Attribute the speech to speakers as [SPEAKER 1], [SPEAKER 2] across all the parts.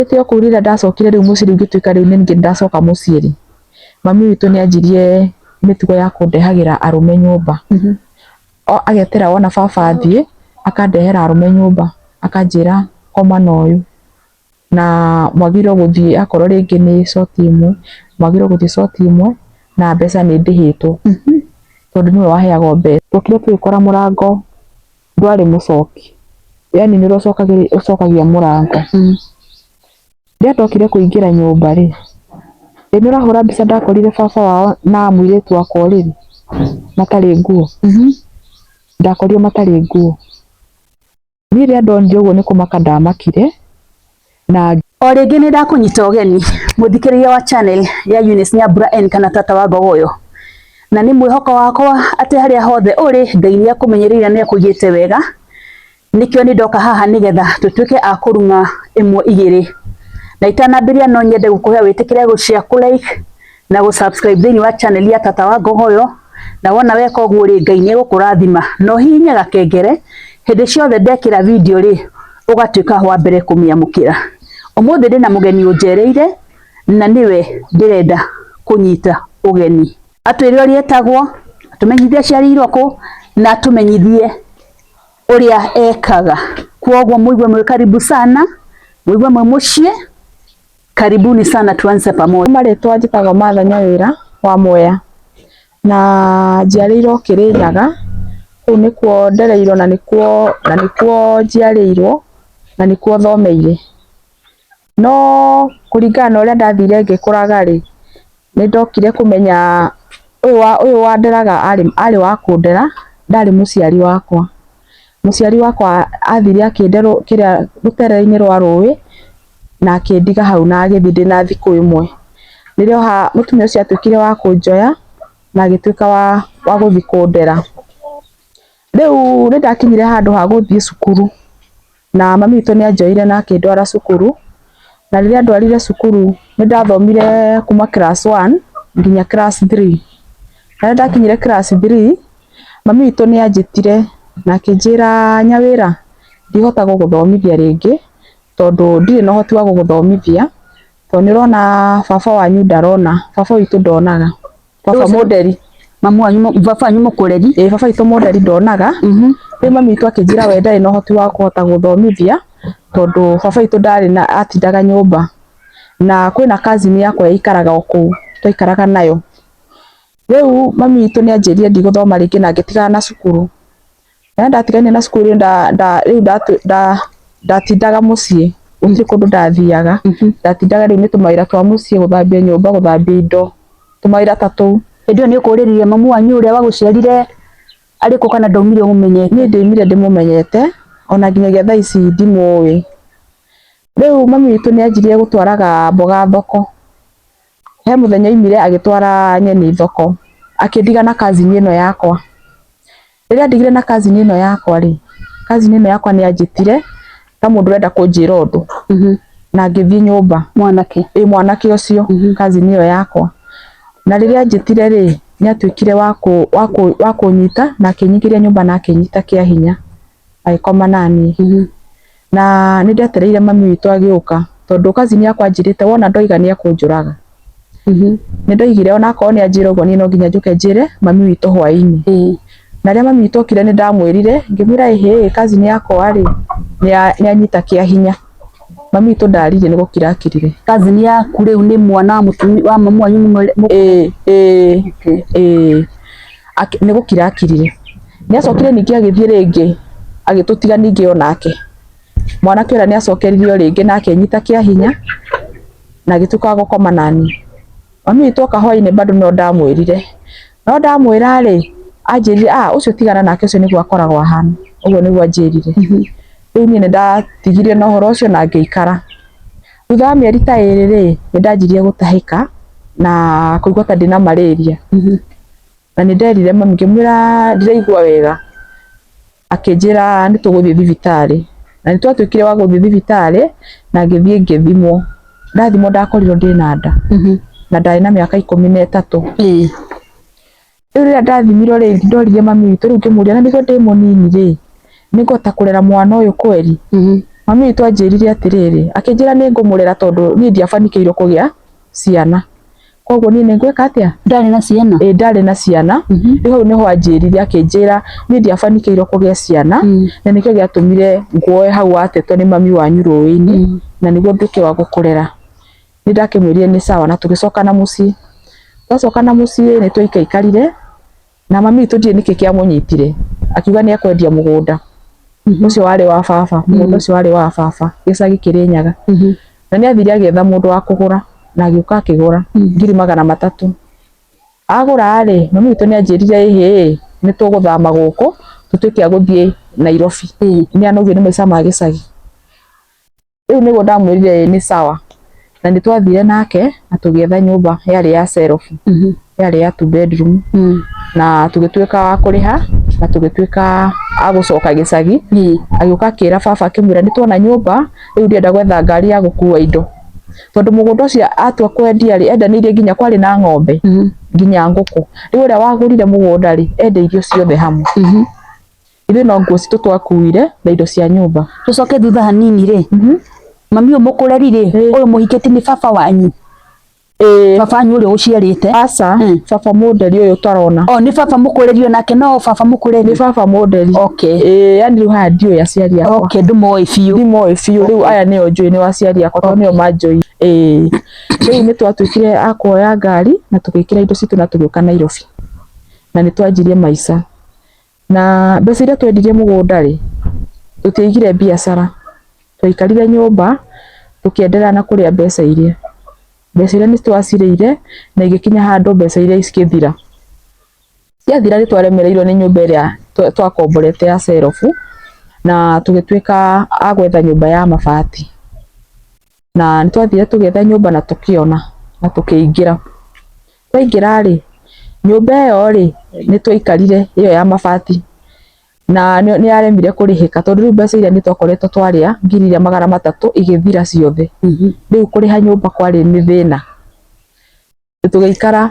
[SPEAKER 1] Hĩndĩ o kũu rĩrĩa ndacokire rĩu mũciĩ rĩu ngĩtuĩka rĩu nĩ niĩ ndacoka mũciĩ rĩ, mami witũ nĩ anjirie mĩtugo ya kũndehagĩra arũme nyũmba. O agetera wona baba athiĩ, akandehera arũme nyũmba, akanjĩra koma na ũyũ, na mwagĩrĩirwo gũthiĩ akorwo rĩngĩ nĩ coti ĩmwe, mwagĩrĩirwo gũthiĩ coti ĩmwe na mbeca nĩ ndĩhĩtwo, tondũ nĩwe waheagwo mbeca. Twokire tũgĩkora mũrango ndwarĩ mũcoki, yaani nĩ ũrĩa ũcokagia mũrango. Rĩrĩa ndokire kũingĩra nyũmba rĩ, ĩ nĩ ũrahũra mbica ndakorire baba wao na mũirĩtu wakwa ũrĩrĩ matarĩ nguo, ndakorire matarĩ nguo. Niĩ rĩrĩa ndonire ũguo nĩ kũmaka ndamakire na
[SPEAKER 2] O rĩngĩ nĩ ndakũnyita ũgeni mũthikĩrĩria wa channel ya Eunice Nyambura N kana tata wa Ngogoyo, na nĩ mwĩhoko wakwa atĩ harĩa hothe ũrĩ Ngai nĩ akũmenyereire na nĩ akũigĩte wega. Nĩkĩo nĩ ndoka haha nĩgetha tũtuĩke a kũrung'a ĩmwe igĩrĩ. Na itanambĩrĩria no nyende gũkũhe wĩtĩkĩre gũ share, kũ like na gũ subscribe thĩinĩ wa channel ya tata wa Ngogoyo. Na wona weka ũguo rĩ, Ngai nĩ egũkũrathima. Na ũhihinye gakengere hĩndĩ ciothe ndekĩra video rĩ, ũgatuĩka wa mbere kũmĩamũkĩra. Ũmũthĩ ndĩna mũgeni ũnjereire na nĩwe ndĩrenda kũnyita ũgeni. Atwĩre ũrĩa etagwo, atũmenyithie aciarĩirwo kũ, na atũmenyithie ũrĩa ekaga. Kwoguo mũigue mwĩ karibu sana, mũigue mwĩ mũciĩ, karibuni sana, tuanze pamoja.
[SPEAKER 1] Marĩtwa njĩtagwo Martha Nyawĩra wa Mwea na njiarĩirwo Kĩrĩnyaga, kũu nĩkuo ndereirwo na nĩkuo njiarĩirwo na nĩkuo thomeire. No kũringana na ũrĩa ndathire ngĩkũraga rĩ, nĩ ndokire kũmenya ũyũ wanderaga arĩ wa kũndera, ndarĩ mũciari wakwa. Mũciari wakwa athire akĩnde kĩrĩa rũtere-inĩ rwa rũĩ na akĩndiga hau na agĩthiĩ ndĩna thikũ ĩmwe. Nĩrĩo mũtumia ũcio atuĩkire wa kũnjoya na agĩtuĩka wa gũthiĩ kũndera. Rĩu nĩ ndakinyire handũ ha gũthiĩ cukuru na mami witũ nĩ anjoire na akĩndwara cukuru, na rĩrĩa andwarire cukuru nĩ ndathomire kuma class 1 nginya class 3. Na rĩrĩa ndakinyire class 3, mami witũ nĩ anjĩtire na akĩnjĩra, "Nyawĩra, ndihota gũgũthomithia rĩngĩ tondũ ndirĩ na ũhoti wa gũgũthomithia tondũ nĩ ũrona baba wanyu ndarona, baba witũ ndonaga, baba mũnderi."
[SPEAKER 2] Mamu wanyu, baba wanyu mũkũreri?
[SPEAKER 1] Ĩĩ, baba witũ mũnderi ndonaga. Rĩu mami witũ akĩnjĩra we ndarĩ na ũhoti wa kũhota gũthomithia tondũ baba witũ ndarĩ na atindaga nyũmba na kwĩna cousin yakwa yaikaraga o kũu twaikaraga nayo. Rĩu mami witũ nĩ anjĩrire ndigũthoma rĩngĩ na ngĩtigana na cukuru. Na ndatiganire na cukuru rĩu ndatindaga mũciĩ, gũtirĩ kũndũ ndathiaga. Ndatindaga rĩu nĩ tũmawĩra twa mũciĩ, gũthambia nyũmba, gũthambia indo, tũmawĩra ta tũu.
[SPEAKER 2] Hĩndĩ ĩyo nĩ ũkũrĩrire mamu wanyu ũrĩa wagũciarire arĩ kũ kana ndaumire ũmũmenyete?
[SPEAKER 1] Niĩ ndaumire ndĩmũmenyete ona nginyagia thaa ici ndimũĩ. Rĩu mami witũ nĩ anjirie gũtwaraga mboga thoko. He mũthenya oimire agĩtwara nyeni thoko akĩndiga na cousin ĩno yakwa. Rĩrĩa andigire na cousin ĩno yakwa rĩ, cousin ĩno yakwa nĩ anjĩtire ta mũndũ ũrenda kũnjĩra ũndũ na ngĩthiĩ nyũmba.
[SPEAKER 2] Mwanake?
[SPEAKER 1] Ĩ, mwanake ũcio, cousin ĩyo yakwa. Na rĩrĩa anjĩtire rĩ, nĩ atuĩkire wa kũnyita na akĩnyingĩria nyũmba na akĩnyita kĩa hinya agĩkoma naniĩ. Na nĩ ndetereire mami witũ agĩũka tondũ cousin yakwa anjĩrĩte wona ndoiga nĩ ekũnjũraga. Nĩ ndoigire onakorwo nĩ anjĩra ũguo niĩ no nginya njũke njĩre mami witũ hwaĩ-inĩ. Na rĩrĩa mami witũ okire nĩ ndamwĩrire ngĩmwĩra, "Ĩhĩ, cousin yakwa rĩ nĩ anyita kĩa hinya." Mami witũ ndaririe, nĩ gũkira akirire.
[SPEAKER 2] Cousin yaku rĩu nĩ mwana wa mũtumia wa mamu wanyu?
[SPEAKER 1] Ĩĩ ĩĩ, nĩ gũkira akirire. Nĩ acokire ningĩ agĩthiĩ rĩngĩ agĩtũtiga ningĩ onake. Mwanake ũrĩa nĩ acokeririe o rĩngĩ na akĩnyita kĩa hinya na agĩtuĩka wa gũkoma naniĩ. Mami witũ oka hwaĩ-inĩ bado no ndamwĩrire. No ndamwĩra rĩ, anjĩrire, "Ah, ũcio tigana nake, ũcio nĩguo akoragwo ahana." Ũguo nĩguo anjĩrire. Rĩu niĩ nĩ ndatigire na ũhoro ũcio na ngĩikara. Thutha wa mĩeri ta 2 rĩ, nĩ ndanjirie gũtahĩka na kũigua ta ndĩna malaria. Na nĩ nderire mami ngĩmwĩra ndiraigua wega. Akĩnjĩra nĩ tũgũthiĩ thibitarĩ. Na nĩ twatuĩkire wa gũthiĩ thibitarĩ na ngĩthiĩ ngĩthimwo. Ndathimwo ndakorirwo ndĩna nda na ndarĩ na mĩaka 13. Rĩu rĩrĩa ndathimirwo rĩ, ndoririe mami witũ rĩu ngĩmũria, na nĩguo ndĩ mũnini rĩ, nĩ ngũhota kũrera mwana ũyũ kweri? Mami witũ anjĩrire atĩrĩrĩ, akĩnjĩra nĩ ngũmũrera tondũ niĩ ndiabanikĩirwo kũgĩa ciana, koguo niĩ nĩ ngwĩka atĩa?
[SPEAKER 2] Ndarĩ na ciana?
[SPEAKER 1] Ĩĩ, ndarĩ na ciana. Rĩu hau nĩho anjĩrire, akĩnjĩra niĩ ndiabanikĩirwo kũgĩa ciana, na nĩkĩo gĩatũmire nguoe hau watetwo nĩ mami wanyu rũĩ-inĩ, na nĩguo nduĩke wa gũkũrera. Nĩ ndakĩmwĩrire nĩ sawa, na tũgĩcoka na mũciĩ. Twacoka na mũciĩ nĩ twaikaikarire na mami witũ ndiũĩ nĩkĩ kĩamũnyitire, akiuga nĩ ekwendia mũgũnda ũcio warĩ wa baba, mũgũnda ũcio warĩ wa baba gĩcagi Kĩrĩnyaga. Na nĩ athire agĩetha mũndũ wa kũgũra, na agĩũka akĩgũra 300,000. Agũra rĩ, mami witũ nĩ anjĩrire ĩhĩ, nĩ tũgũthama gũkũ tũtuĩke a gũthiĩ Nairobi, nĩ anogio nĩ maica ma gĩcagi. Rĩu nĩguo ndamwĩrire ĩĩ nĩ sawa, na nĩ twathire nake na tũgĩetha nyũmba yarĩ ya self, yarĩ ya two bedroom, na tũgĩtuĩka wa kũrĩha na tũgĩtuĩka a gũcoka gĩcagi. Agĩũka akĩra baba akĩmwĩra nĩ tuona nyũmba, rĩu ndĩrenda gwetha ngari ya gũkua indo, tondũ mũgũnda ũcio atua kwendia rĩ, endanĩirie nginya kwarĩ na ng'ombe, nginya ngũkũ. Rĩu ũrĩa wagũrire mũgũnda rĩ, endeirio ciothe hamwe. Ithuĩ no nguo citũ twakuire na indo cia nyũmba.
[SPEAKER 2] Tũcoke thutha hanini rĩ, mami ũyũ mũkũreri rĩ, ũyũ mũhikĩtie nĩ baba wanyu?
[SPEAKER 1] Ĩĩ.
[SPEAKER 2] Baba wanyu ũrĩa ũciarĩte?
[SPEAKER 1] Aca, baba mũnderi ũyũ ũtarona.
[SPEAKER 2] O nĩ baba mũkũreri onake no baba mũkũreri?
[SPEAKER 1] Nĩ baba mũnderi.
[SPEAKER 2] Okay.
[SPEAKER 1] Ĩĩ, yani rĩu haha ndiũĩ aciari akwa.
[SPEAKER 2] Okay, ndũmoĩ biũ.
[SPEAKER 1] Ndimoĩ biũ, rĩu aya nĩo njũĩ nĩ aciari akwa tondũ nĩo manjũĩ. Ĩĩ. Rĩu nĩ twatuĩkire a kuoya ngari na tũgĩkĩra indo citũ na tũgĩũka Nairobi. Na nĩ twanjirie maica. Na mbeca iria twendirie mũgũnda rĩ, tũtiaigire biacara, twaikarire nyũmba tũkĩenderea na kũrĩa mbeca iria. Mbeca iria nĩ twacirĩire na igĩkinya handũ mbeca iria cikĩthira. Ciathira nĩ twaremereirwo nĩ nyũmba ĩrĩa twakomborete ya cerobu na tũgĩtuĩka a gwetha nyũmba ya mabati. Na nĩ twathire tũgĩetha nyũmba na tũkĩona na tũkĩingĩra. Twaingĩra rĩ, nyũmba ĩyo rĩ, nĩ twaikarire ĩyo ya mabati na nĩ yaremire kũrĩhĩka tondũ rĩu mbeca iria nĩ twakoretwo twarĩa 300,000 igĩthira ciothe. Rĩu kũrĩha nyũmba kwarĩ nĩ thĩna. Tũgĩikara,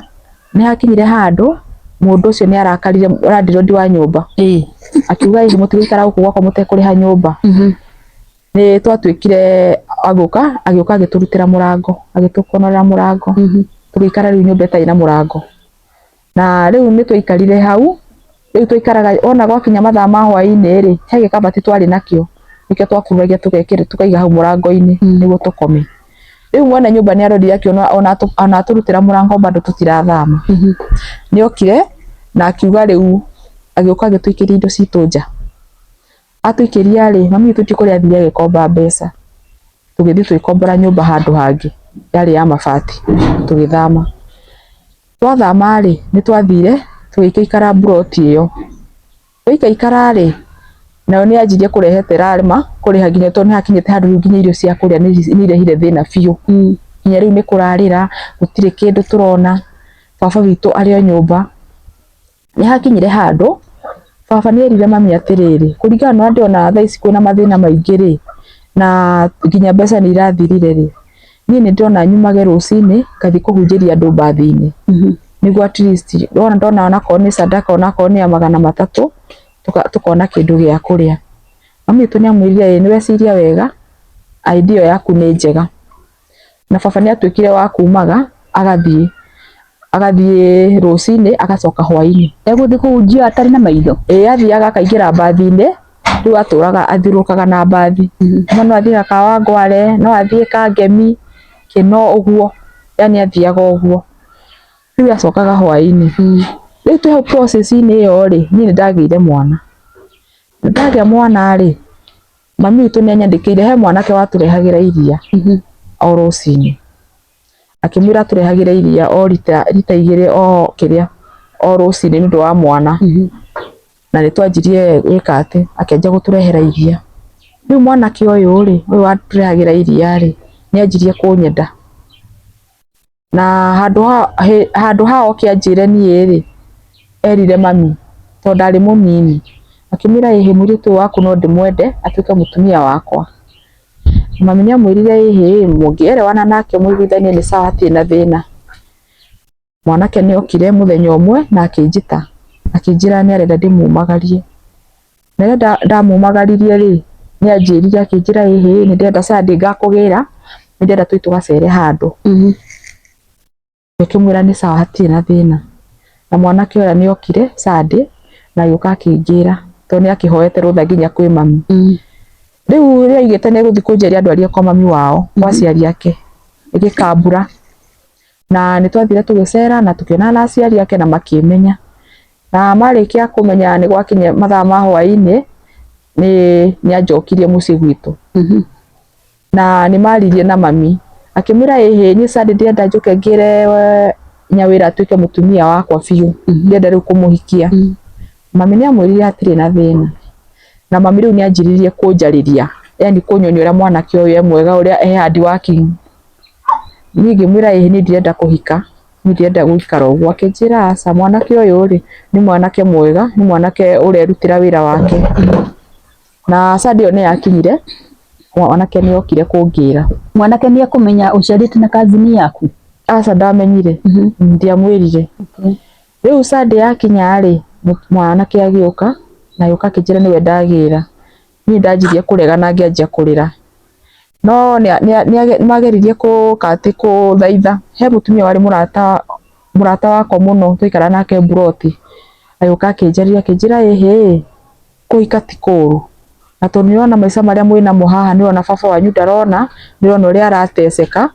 [SPEAKER 1] nĩ hakinyire handũ mũndũ ũcio nĩ arakarire landlord wa nyũmba, akiuga ĩ mũtigũikara gũkũ gwakwa mũtekũrĩha nyũmba. Nĩ twatuĩkire agũka, agĩũka agĩtũrutĩra mũrango, agĩtũkonorera mũrango, tũgĩikara rĩu nyũmba ĩtarĩ na mũrango. Na rĩu nĩ twaikarire hau, rĩu twaikaraga wona gwakinya mathaa ma hwaĩ-inĩ rĩ, he gĩkabati twarĩ nakĩo, nĩkĩo twakururagia tũgekĩra tũkaiga hau mũrango-inĩ nĩguo tũkome. Rĩu mwene nyũmba nĩ arorire akĩona ona atũrutĩra mũrango bado tũtirathama. Nĩ okire na akiuga rĩu, agĩũka agĩtũikĩria indo citũ nja. Atũikĩria rĩ, mami witũ ti kũrĩa athire agĩkomba mbeca, tũgĩthiĩ tũgĩkombora nyũmba handũ hangĩ, yarĩ ya mabati, tũgĩthama. Twathama rĩ, nĩ twathire tũgĩikara mburoti ĩyo. Twaikaikara rĩ, nayo nĩ yanjirie kũrehe terarma, kũrĩha nginya tondũ nĩ hakinyĩte handũ rĩu nginya irio cia kũrĩa nĩ irehire thĩna biũ. Nginya rĩu nĩ kũrarĩra, gũtirĩ kĩndũ tũrona, baba witũ arĩ o nyũmba. Nĩ hakinyire handũ baba nĩ erire mami atĩrĩrĩ, kũringana na ũrĩa ndĩrona thaa ici kwĩna mathĩna maingĩ rĩ, na nginya mbeca nĩ irathirire rĩ, niĩ nĩ ndĩrona nyumage rũcinĩ ngathiĩ kũhunjĩria andũ mbathi-inĩ, nĩguo at least wona ndona onakorwo nĩ sadaka onakorwo nĩ ya 300 tũkona kĩndũ gĩa kũrĩa. Mami witũ nĩ amwĩrire ĩĩ nĩ weciria wega, idea ĩyo yaku nĩ njega. Na baba nĩ atuĩkire wa kumaga agathiĩ, agathiĩ rũcinĩ agacoka hwainĩ.
[SPEAKER 2] Egũthiĩ kũhunjia atarĩ na maitho?
[SPEAKER 1] Ĩĩ athiaga akaingĩra mbathi-inĩ, rĩu atũraga athiũrũrũkaga na mbathi. No athiĩ Kawangware, no athiĩ Kangemi, Kĩno ũguo, yaani athiaga ũguo. Rĩu acokaga hwainĩ. Rĩu twĩ hau process -inĩ ĩyo rĩ, niĩ nĩ ndagĩire mwana. Ndagĩa mwana rĩ, mami witũ nĩ anyandĩkĩire he mwanake watũrehagĩra iria o rũcinĩ, akĩmwĩra atũrehagĩre iria o rita rita igĩrĩ o kĩrĩa o rũcinĩ nĩ ũndũ wa mwana. Na nĩ twanjirie gwĩka atĩ, akĩanjia gũtũrehera iria. Rĩu mwanake ũyũ rĩ, ũyũ watũrehagĩra iria rĩ, nĩ anjirie kũnyenda. Na handũ ha oke anjĩre niĩ rĩ, erire mami tondũ ndarĩ mũnini, akĩmwĩra ĩhĩ mũirĩtu ũyũ waku no ndĩmwende atuĩke mũtumia wakwa. Mami nĩ amwĩrire ĩhĩ mũngĩerewana nake mũiguithanie nĩ sawa hatirĩ na thĩna. Mwanake nĩ okire mũthenya ũmwe na akĩnjĩta, akĩnjĩra nĩ arenda ndĩmumagarie. Na rĩrĩa ndamumagaririe rĩ, Nĩ anjĩrire akĩnjĩra ĩhĩ nĩ ndĩrenda Sunday ngakũgĩra, nĩ ndĩrenda tũthiĩ tũgacere handũ. Ngĩkĩmwĩra nĩ sawa hatirĩ na thĩna. Na mwanake ũrĩa nĩ okire Sunday na agĩũka akĩngĩra tondũ nĩ akĩhoete rũtha nginya kwĩ mami. Rĩu rĩrĩa aigĩte nĩ egũthiĩ kũnjeria andwarie kwa mami wao, kwa aciari ake, ĩgĩkambura. Na nĩ twathire tũgĩcera na tũkĩonana na aciari ake na makĩmenya. Na marĩkia kũmenya nĩ gwakinya mathaa ma hwaĩ-inĩ, nĩ anjokirie mũciĩ gwitũ. Na nĩ maririe na mami, akĩmwĩra ĩhĩ niĩ Sunday ndĩrenda njũke ngĩre Nyawĩra atuĩke mũtumia wakwa biũ, ndĩrenda rĩu kũmũhikia. Mami nĩ amwĩrire hatirĩ na thĩna. Na mami rĩu nĩ anjĩrĩirie kũnjarĩria, yani kũnyonia ũrĩa mwanake ũyũ e mwega, ũrĩa e hard working. Niĩ ngĩmwĩra ĩhĩ niĩ ndirenda kũhika, niĩ ndirenda gũikara ũguo. Akĩnjĩra aca mwanake ũyũ rĩ, nĩ mwanake mwega, nĩ mwanake ũrerutĩra wĩra wake. Na Sunday ĩyo nĩ yakinyire, mwanake nĩ okire kũngĩra.
[SPEAKER 2] Mwanake nĩ ekũmenya ũciarĩte na kazini yaku?
[SPEAKER 1] Aca ndamenyire, ndiamwĩrire. Rĩu Sunday yakinya rĩ, mwanake agĩũka, na agĩũka akĩnjĩra nĩwe ndagĩra. Niĩ ndanjirie kũrega na ngĩanjia kũrĩra. No nĩ mageririe gũka atĩ kũthaitha. He mũtumia warĩ mũrata wakwa mũno twaikaraga nake mburoti, agĩũka akĩnjarĩria akĩnjĩra ĩhĩ, kũhika ti kũũru. Na tondũ nĩ ũrona maica marĩa mwĩnamo haha nĩ ũrona baba wanyu ndarona, nĩ ũrona ũrĩa arateceka,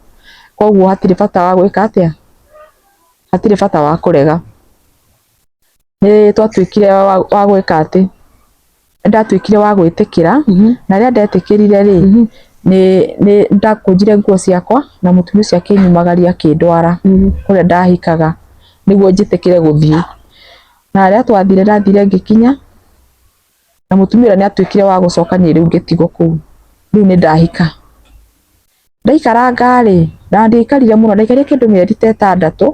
[SPEAKER 1] koguo hatirĩ bata wa gwĩka atĩa, hatirĩ bata wa kũrega. Nĩ twatuĩkire wa gwĩka atĩ, nĩ ndatuĩkire wa gwĩtĩkĩra, na rĩrĩa ndetĩkĩrire rĩ, nĩ ndakũnjire nguo ciakwa na mũtumia ũcio akĩnyumagaria akĩndwara kũrĩa ndahikaga nĩguo njĩtĩkĩre gũthiĩ. Na rĩrĩa twathire ndathire ngĩkinya, na mũtumia ũrĩa nĩ atuĩkire wa gũcoka niĩ rĩu ngĩtigwo kũu. Rĩu nĩ ndahika. Ndaikaranga rĩ, na ndiaikarire mũno, ndaikarire kĩndũ mĩeri ta ĩtandatũ,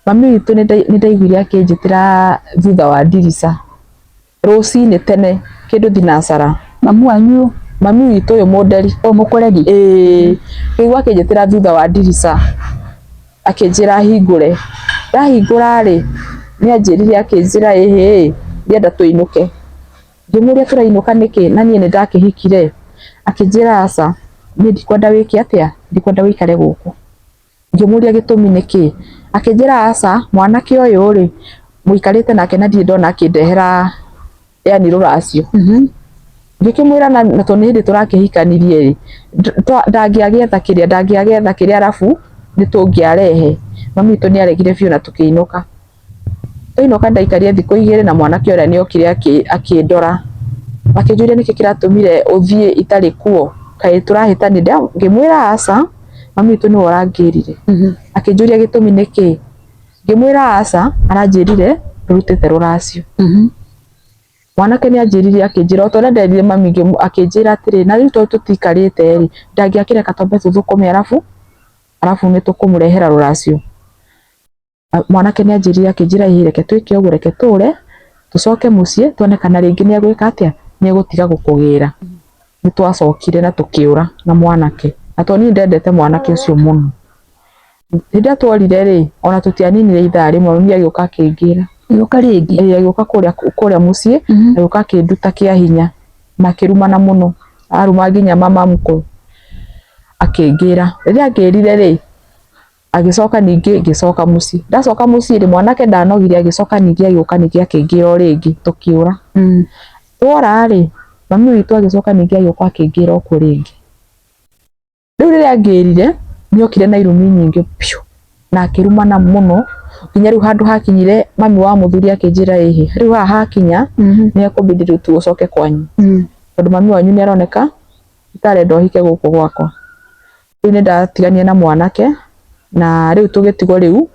[SPEAKER 1] mami witũ nĩ ndaiguire akĩnjĩtĩra thutha wa ndirica, rũcinĩ tene kĩndũ thinacara.
[SPEAKER 2] Mamu wanyu?
[SPEAKER 1] Mami witũ ũyũ mũnderi.
[SPEAKER 2] Ũyũ mũkũreri?
[SPEAKER 1] Ĩĩ. Ngĩigua akĩnjĩtĩra thutha wa ndirica, akĩnjĩra hingũre. Ndahingũra rĩ, nĩ anjĩrire akĩnjĩra ĩhĩ, ndĩrenda tũinũke. Ngĩmũria tũrainũka nĩkĩ na niĩ nĩ ndakĩhikire? Akĩnjĩra aca, niĩ ndikwenda wĩke atĩa, ndikwenda wĩikare gũkũ. Ngĩmũria gĩtũmi nĩkĩ? Akĩnjĩra aca, mwanake ũyũ rĩ, mũikarĩte nake na ndirĩ ndona akĩndehera yani rũracio. Ngĩkĩmwĩra na tondũ nĩ hĩndĩ tũrakĩhikanirie rĩ, ndangĩagĩetha kĩrĩa, ndangĩagĩetha kĩrĩa arabu nĩ tũngĩarehe. Mami witũ nĩ aregire biũ na tũkĩinũka. Twainũka ndaikarire thikũ igĩrĩ na mwanake ũrĩa nĩ okire akĩndora. Akĩnjũria nĩkĩ kĩratũmire ũthiĩ itarĩ kuo, kaĩ tũrahĩtanirie? Ngĩmwĩra aca, mami witũ nĩwe ũrangĩrire. Akĩnjũria gĩtũmi nĩkĩ? Ngĩmwĩra aca, aranjĩrire ndũrutĩte rũracio. Mwanake nĩ anjĩrire akĩnjĩra o ta ũrĩa nderire mami akĩnjĩra atĩrĩ, na rĩu tondũ tũtiikarĩte rĩ, ndangĩakĩreka twambe tũthũkũme arabu arabu nĩ tũkũmũrehera rũracio. Mwanake nĩ anjĩrire akĩnjĩra ĩĩ reke twĩke ũguo, reke tũre tũcoke mũciĩ tuone kana rĩngĩ nĩ egwĩka atĩa, nĩ egũtiga gũkũgĩra. Nĩ twacokire na tũkĩũra na mwanake, na tondũ niĩ ndendete mwanake ũcio mũno. Hĩndĩ ĩrĩa tworire rĩ, ona tũtianinire ithaa rĩmwe mami agĩũka akĩngĩra.
[SPEAKER 2] Agĩũka rĩngĩ?
[SPEAKER 1] Ĩĩ agĩũka kũrĩa mũciĩ, agĩũka akĩnduta kĩa hinya na akĩrumana mũno, aruma nginya mama mkwe akĩngĩra. Rĩrĩa angĩrire rĩ, agĩcoka ningĩ ngĩcoka mũciĩ. Ndacoka mũciĩ rĩ, mwanake ndanogire agĩcoka ningĩ agĩũka ningĩ akĩngĩra o rĩngĩ tũkĩũra. Twora rĩ, mami witũ agĩcoka ningĩ agĩũka akĩngĩra o kuo rĩngĩ. Rĩu rĩrĩa angĩrire, nĩ okire na irumi nyingĩ biũ na akĩrumana mũno nginya rĩu handũ hakinyire mami wa mũthuri akĩnjĩra ĩhĩ, rĩu haha hakinya nĩ ekũbidi rĩu tu ũcoke kwanyu tondũ mami wanyu nĩ aroneka tarenda ũhike gũkũ gwakwa. Rĩu nĩ ndatiganire na mwanake na rĩu tũgĩtigwo rĩu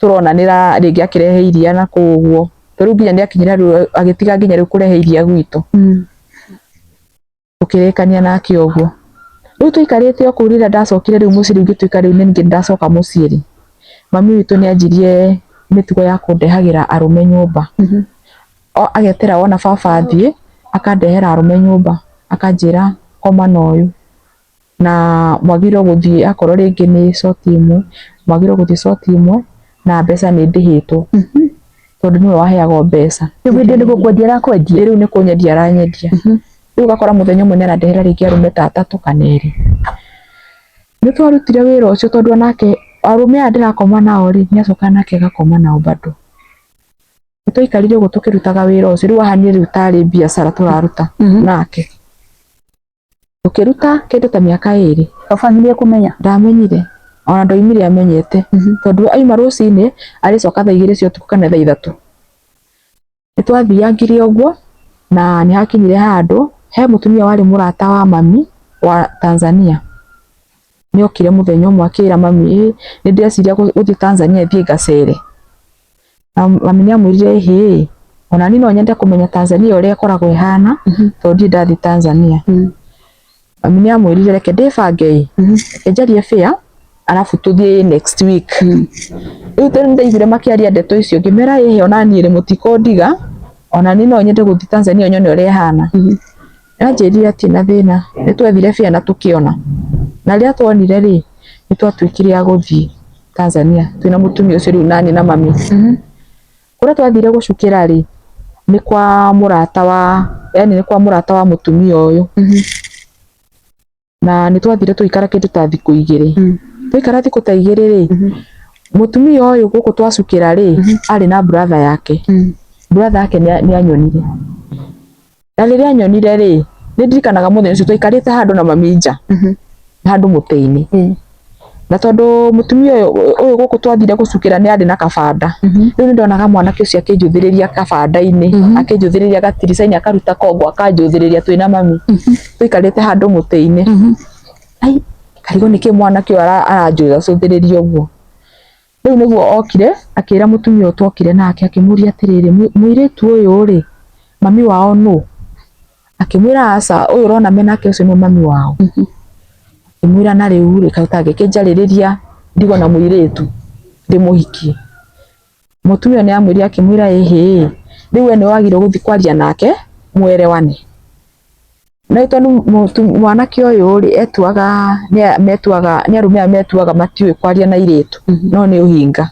[SPEAKER 1] tũronanĩra rĩngĩ akĩrehe iria na kũu ũguo. Tondũ rĩu nginya nĩ akinyire rĩu agĩtiga nginya rĩu kũrehe iria gwitũ. Tũkĩrĩkania nake ũguo. Rĩu tũikarĩte o kũu rĩrĩa ndacokire rĩu mũciĩ rĩu ngĩtuĩka rĩu nĩ ndacoka mũciĩ rĩ, mami witũ nĩ anjirie mĩtugo ya kũndehagĩra arũme nyũmba. Agetera wona baba athiĩ, akandehera arũme nyũmba, akanjĩra koma na ũyũ na mwagĩrĩirwo gũthiĩ akorwo rĩngĩ nĩ coti ĩmwe, mwagĩrĩirwo gũthiĩ coti ĩmwe na mbeca nĩ ndĩhĩtwo tondũ nĩwe waheagwo mbeca.
[SPEAKER 2] Rĩu hĩndĩ ĩyo nĩ gũkwendia arakwendia?
[SPEAKER 1] Rĩu nĩ kũnyendia aranyendia. Rĩu ũgakora mũthenya ũmwe nĩ arandehera rĩngĩ arũme ta atatũ kana erĩ. Nĩ twarutire wĩra ũcio tondũ onake arũme aya ndĩrakoma nao rĩ, nĩ acokaga nake agakoma nao bado. Nĩ twaikarire ũguo tũkĩrutaga wĩra ũcio, rĩu haha niĩ rĩu tarĩ biacara tũraruta nake. Tũkĩruta kĩndũ ta mĩaka 2.
[SPEAKER 2] O bamĩrĩ ĩkũmenya?
[SPEAKER 1] Ndamenyire, ona ndoimire amenyete, tondũ aima rũcinĩ arĩcoka thaa 2 cia ũtukũ kana thaa 3. Nĩ twathiangire ũguo na nĩ hakinyire handũ he mũtumia warĩ mũrata wa mami wa Tanzania. Nĩ okire mũthenya ũmwe akĩra mami, ĩ nĩ ndĩreciria gũthiĩ Tanzania thiĩ ngacere. Na mami nĩ amwĩrire ĩhĩ, ona niĩ no nyende kũmenya Tanzania ũrĩa ĩkoragwo ĩhana tondũ ndirĩ ndathiĩ Tanzania. Mami nĩ amwĩrire reke ndĩbange ĩ, reke njarie fare arabu tũthiĩ next week. Rĩu tondũ nĩndaiguire makĩaria ndeto icio ngĩmera ĩhĩ ona niĩ rĩ mũtikũndiga, ona niĩ no nyende gũthiĩ Tanzania nyone ũrĩa ĩhana. Anjĩrire hatirĩ na thĩna, nĩ twethire fare na tũkĩona. Na rĩrĩa tuonire rĩ, nĩ twatuĩkire a gũthiĩ Tanzania twĩna mũtumia ũcio rĩu naniĩ na mami. Kũrĩa twathire gũcukĩra rĩ, nĩ kwa mũrata wa, yaani nĩ kwa mũrata wa mũtumia ũyũ. Na nĩ twathire tũgĩikara kĩndũ ta thikũ 2. Twaikara thikũ ta 2 rĩ, mũtumia ũyũ gũkũ twacukĩra rĩ, arĩ na brother yake. Brother yake nĩ anyonire. Na rĩrĩa anyonire rĩ, nĩ ndirikanaga mũthenya ũcio twaikarĩte handũ na mami nja, handũ mũtĩ-inĩ. Na tondũ mũtumia ũyũ gũkũ twathire gũcukĩra nĩ arĩ na kabanda. Rĩu nĩ ndonaga mwanake ũcio akĩnjũthĩrĩria kabanda-inĩ, akĩnjũthĩrĩria gatirica-inĩ akaruta kongo akanjũthĩrĩria twĩna mami. Tũikarĩte handũ mũtĩ-inĩ. Ai, ngarigwo nĩkĩ mwanake ũyũ aranjũthacũthĩrĩria ũguo. Rĩu nĩguo okire akĩra mũtumia ũyũ twokire nake akĩmũria atĩrĩrĩ, mũirĩtu ũyũ rĩ, mami wao nũ? Akĩmwĩra aca, ũyũ ũrona menake ũcio nĩwe mami wao. Akĩmwĩra na rĩu rĩ, kaĩ ũtangĩkĩnjarĩrĩria ndigwo na mũirĩtu ndĩmũhikie. Mũtumia ũyũ nĩ amwĩrire akĩmwĩra ĩhĩ, rĩu we nĩwe wagĩrĩirwo gũthiĩ kwaria nake mwerewane. No tondũ mwanake ũyũ rĩ, etuaga metuaga nĩ arũme aya metuaga matiũĩ kwaria na airĩtu, no nĩ ũhinga.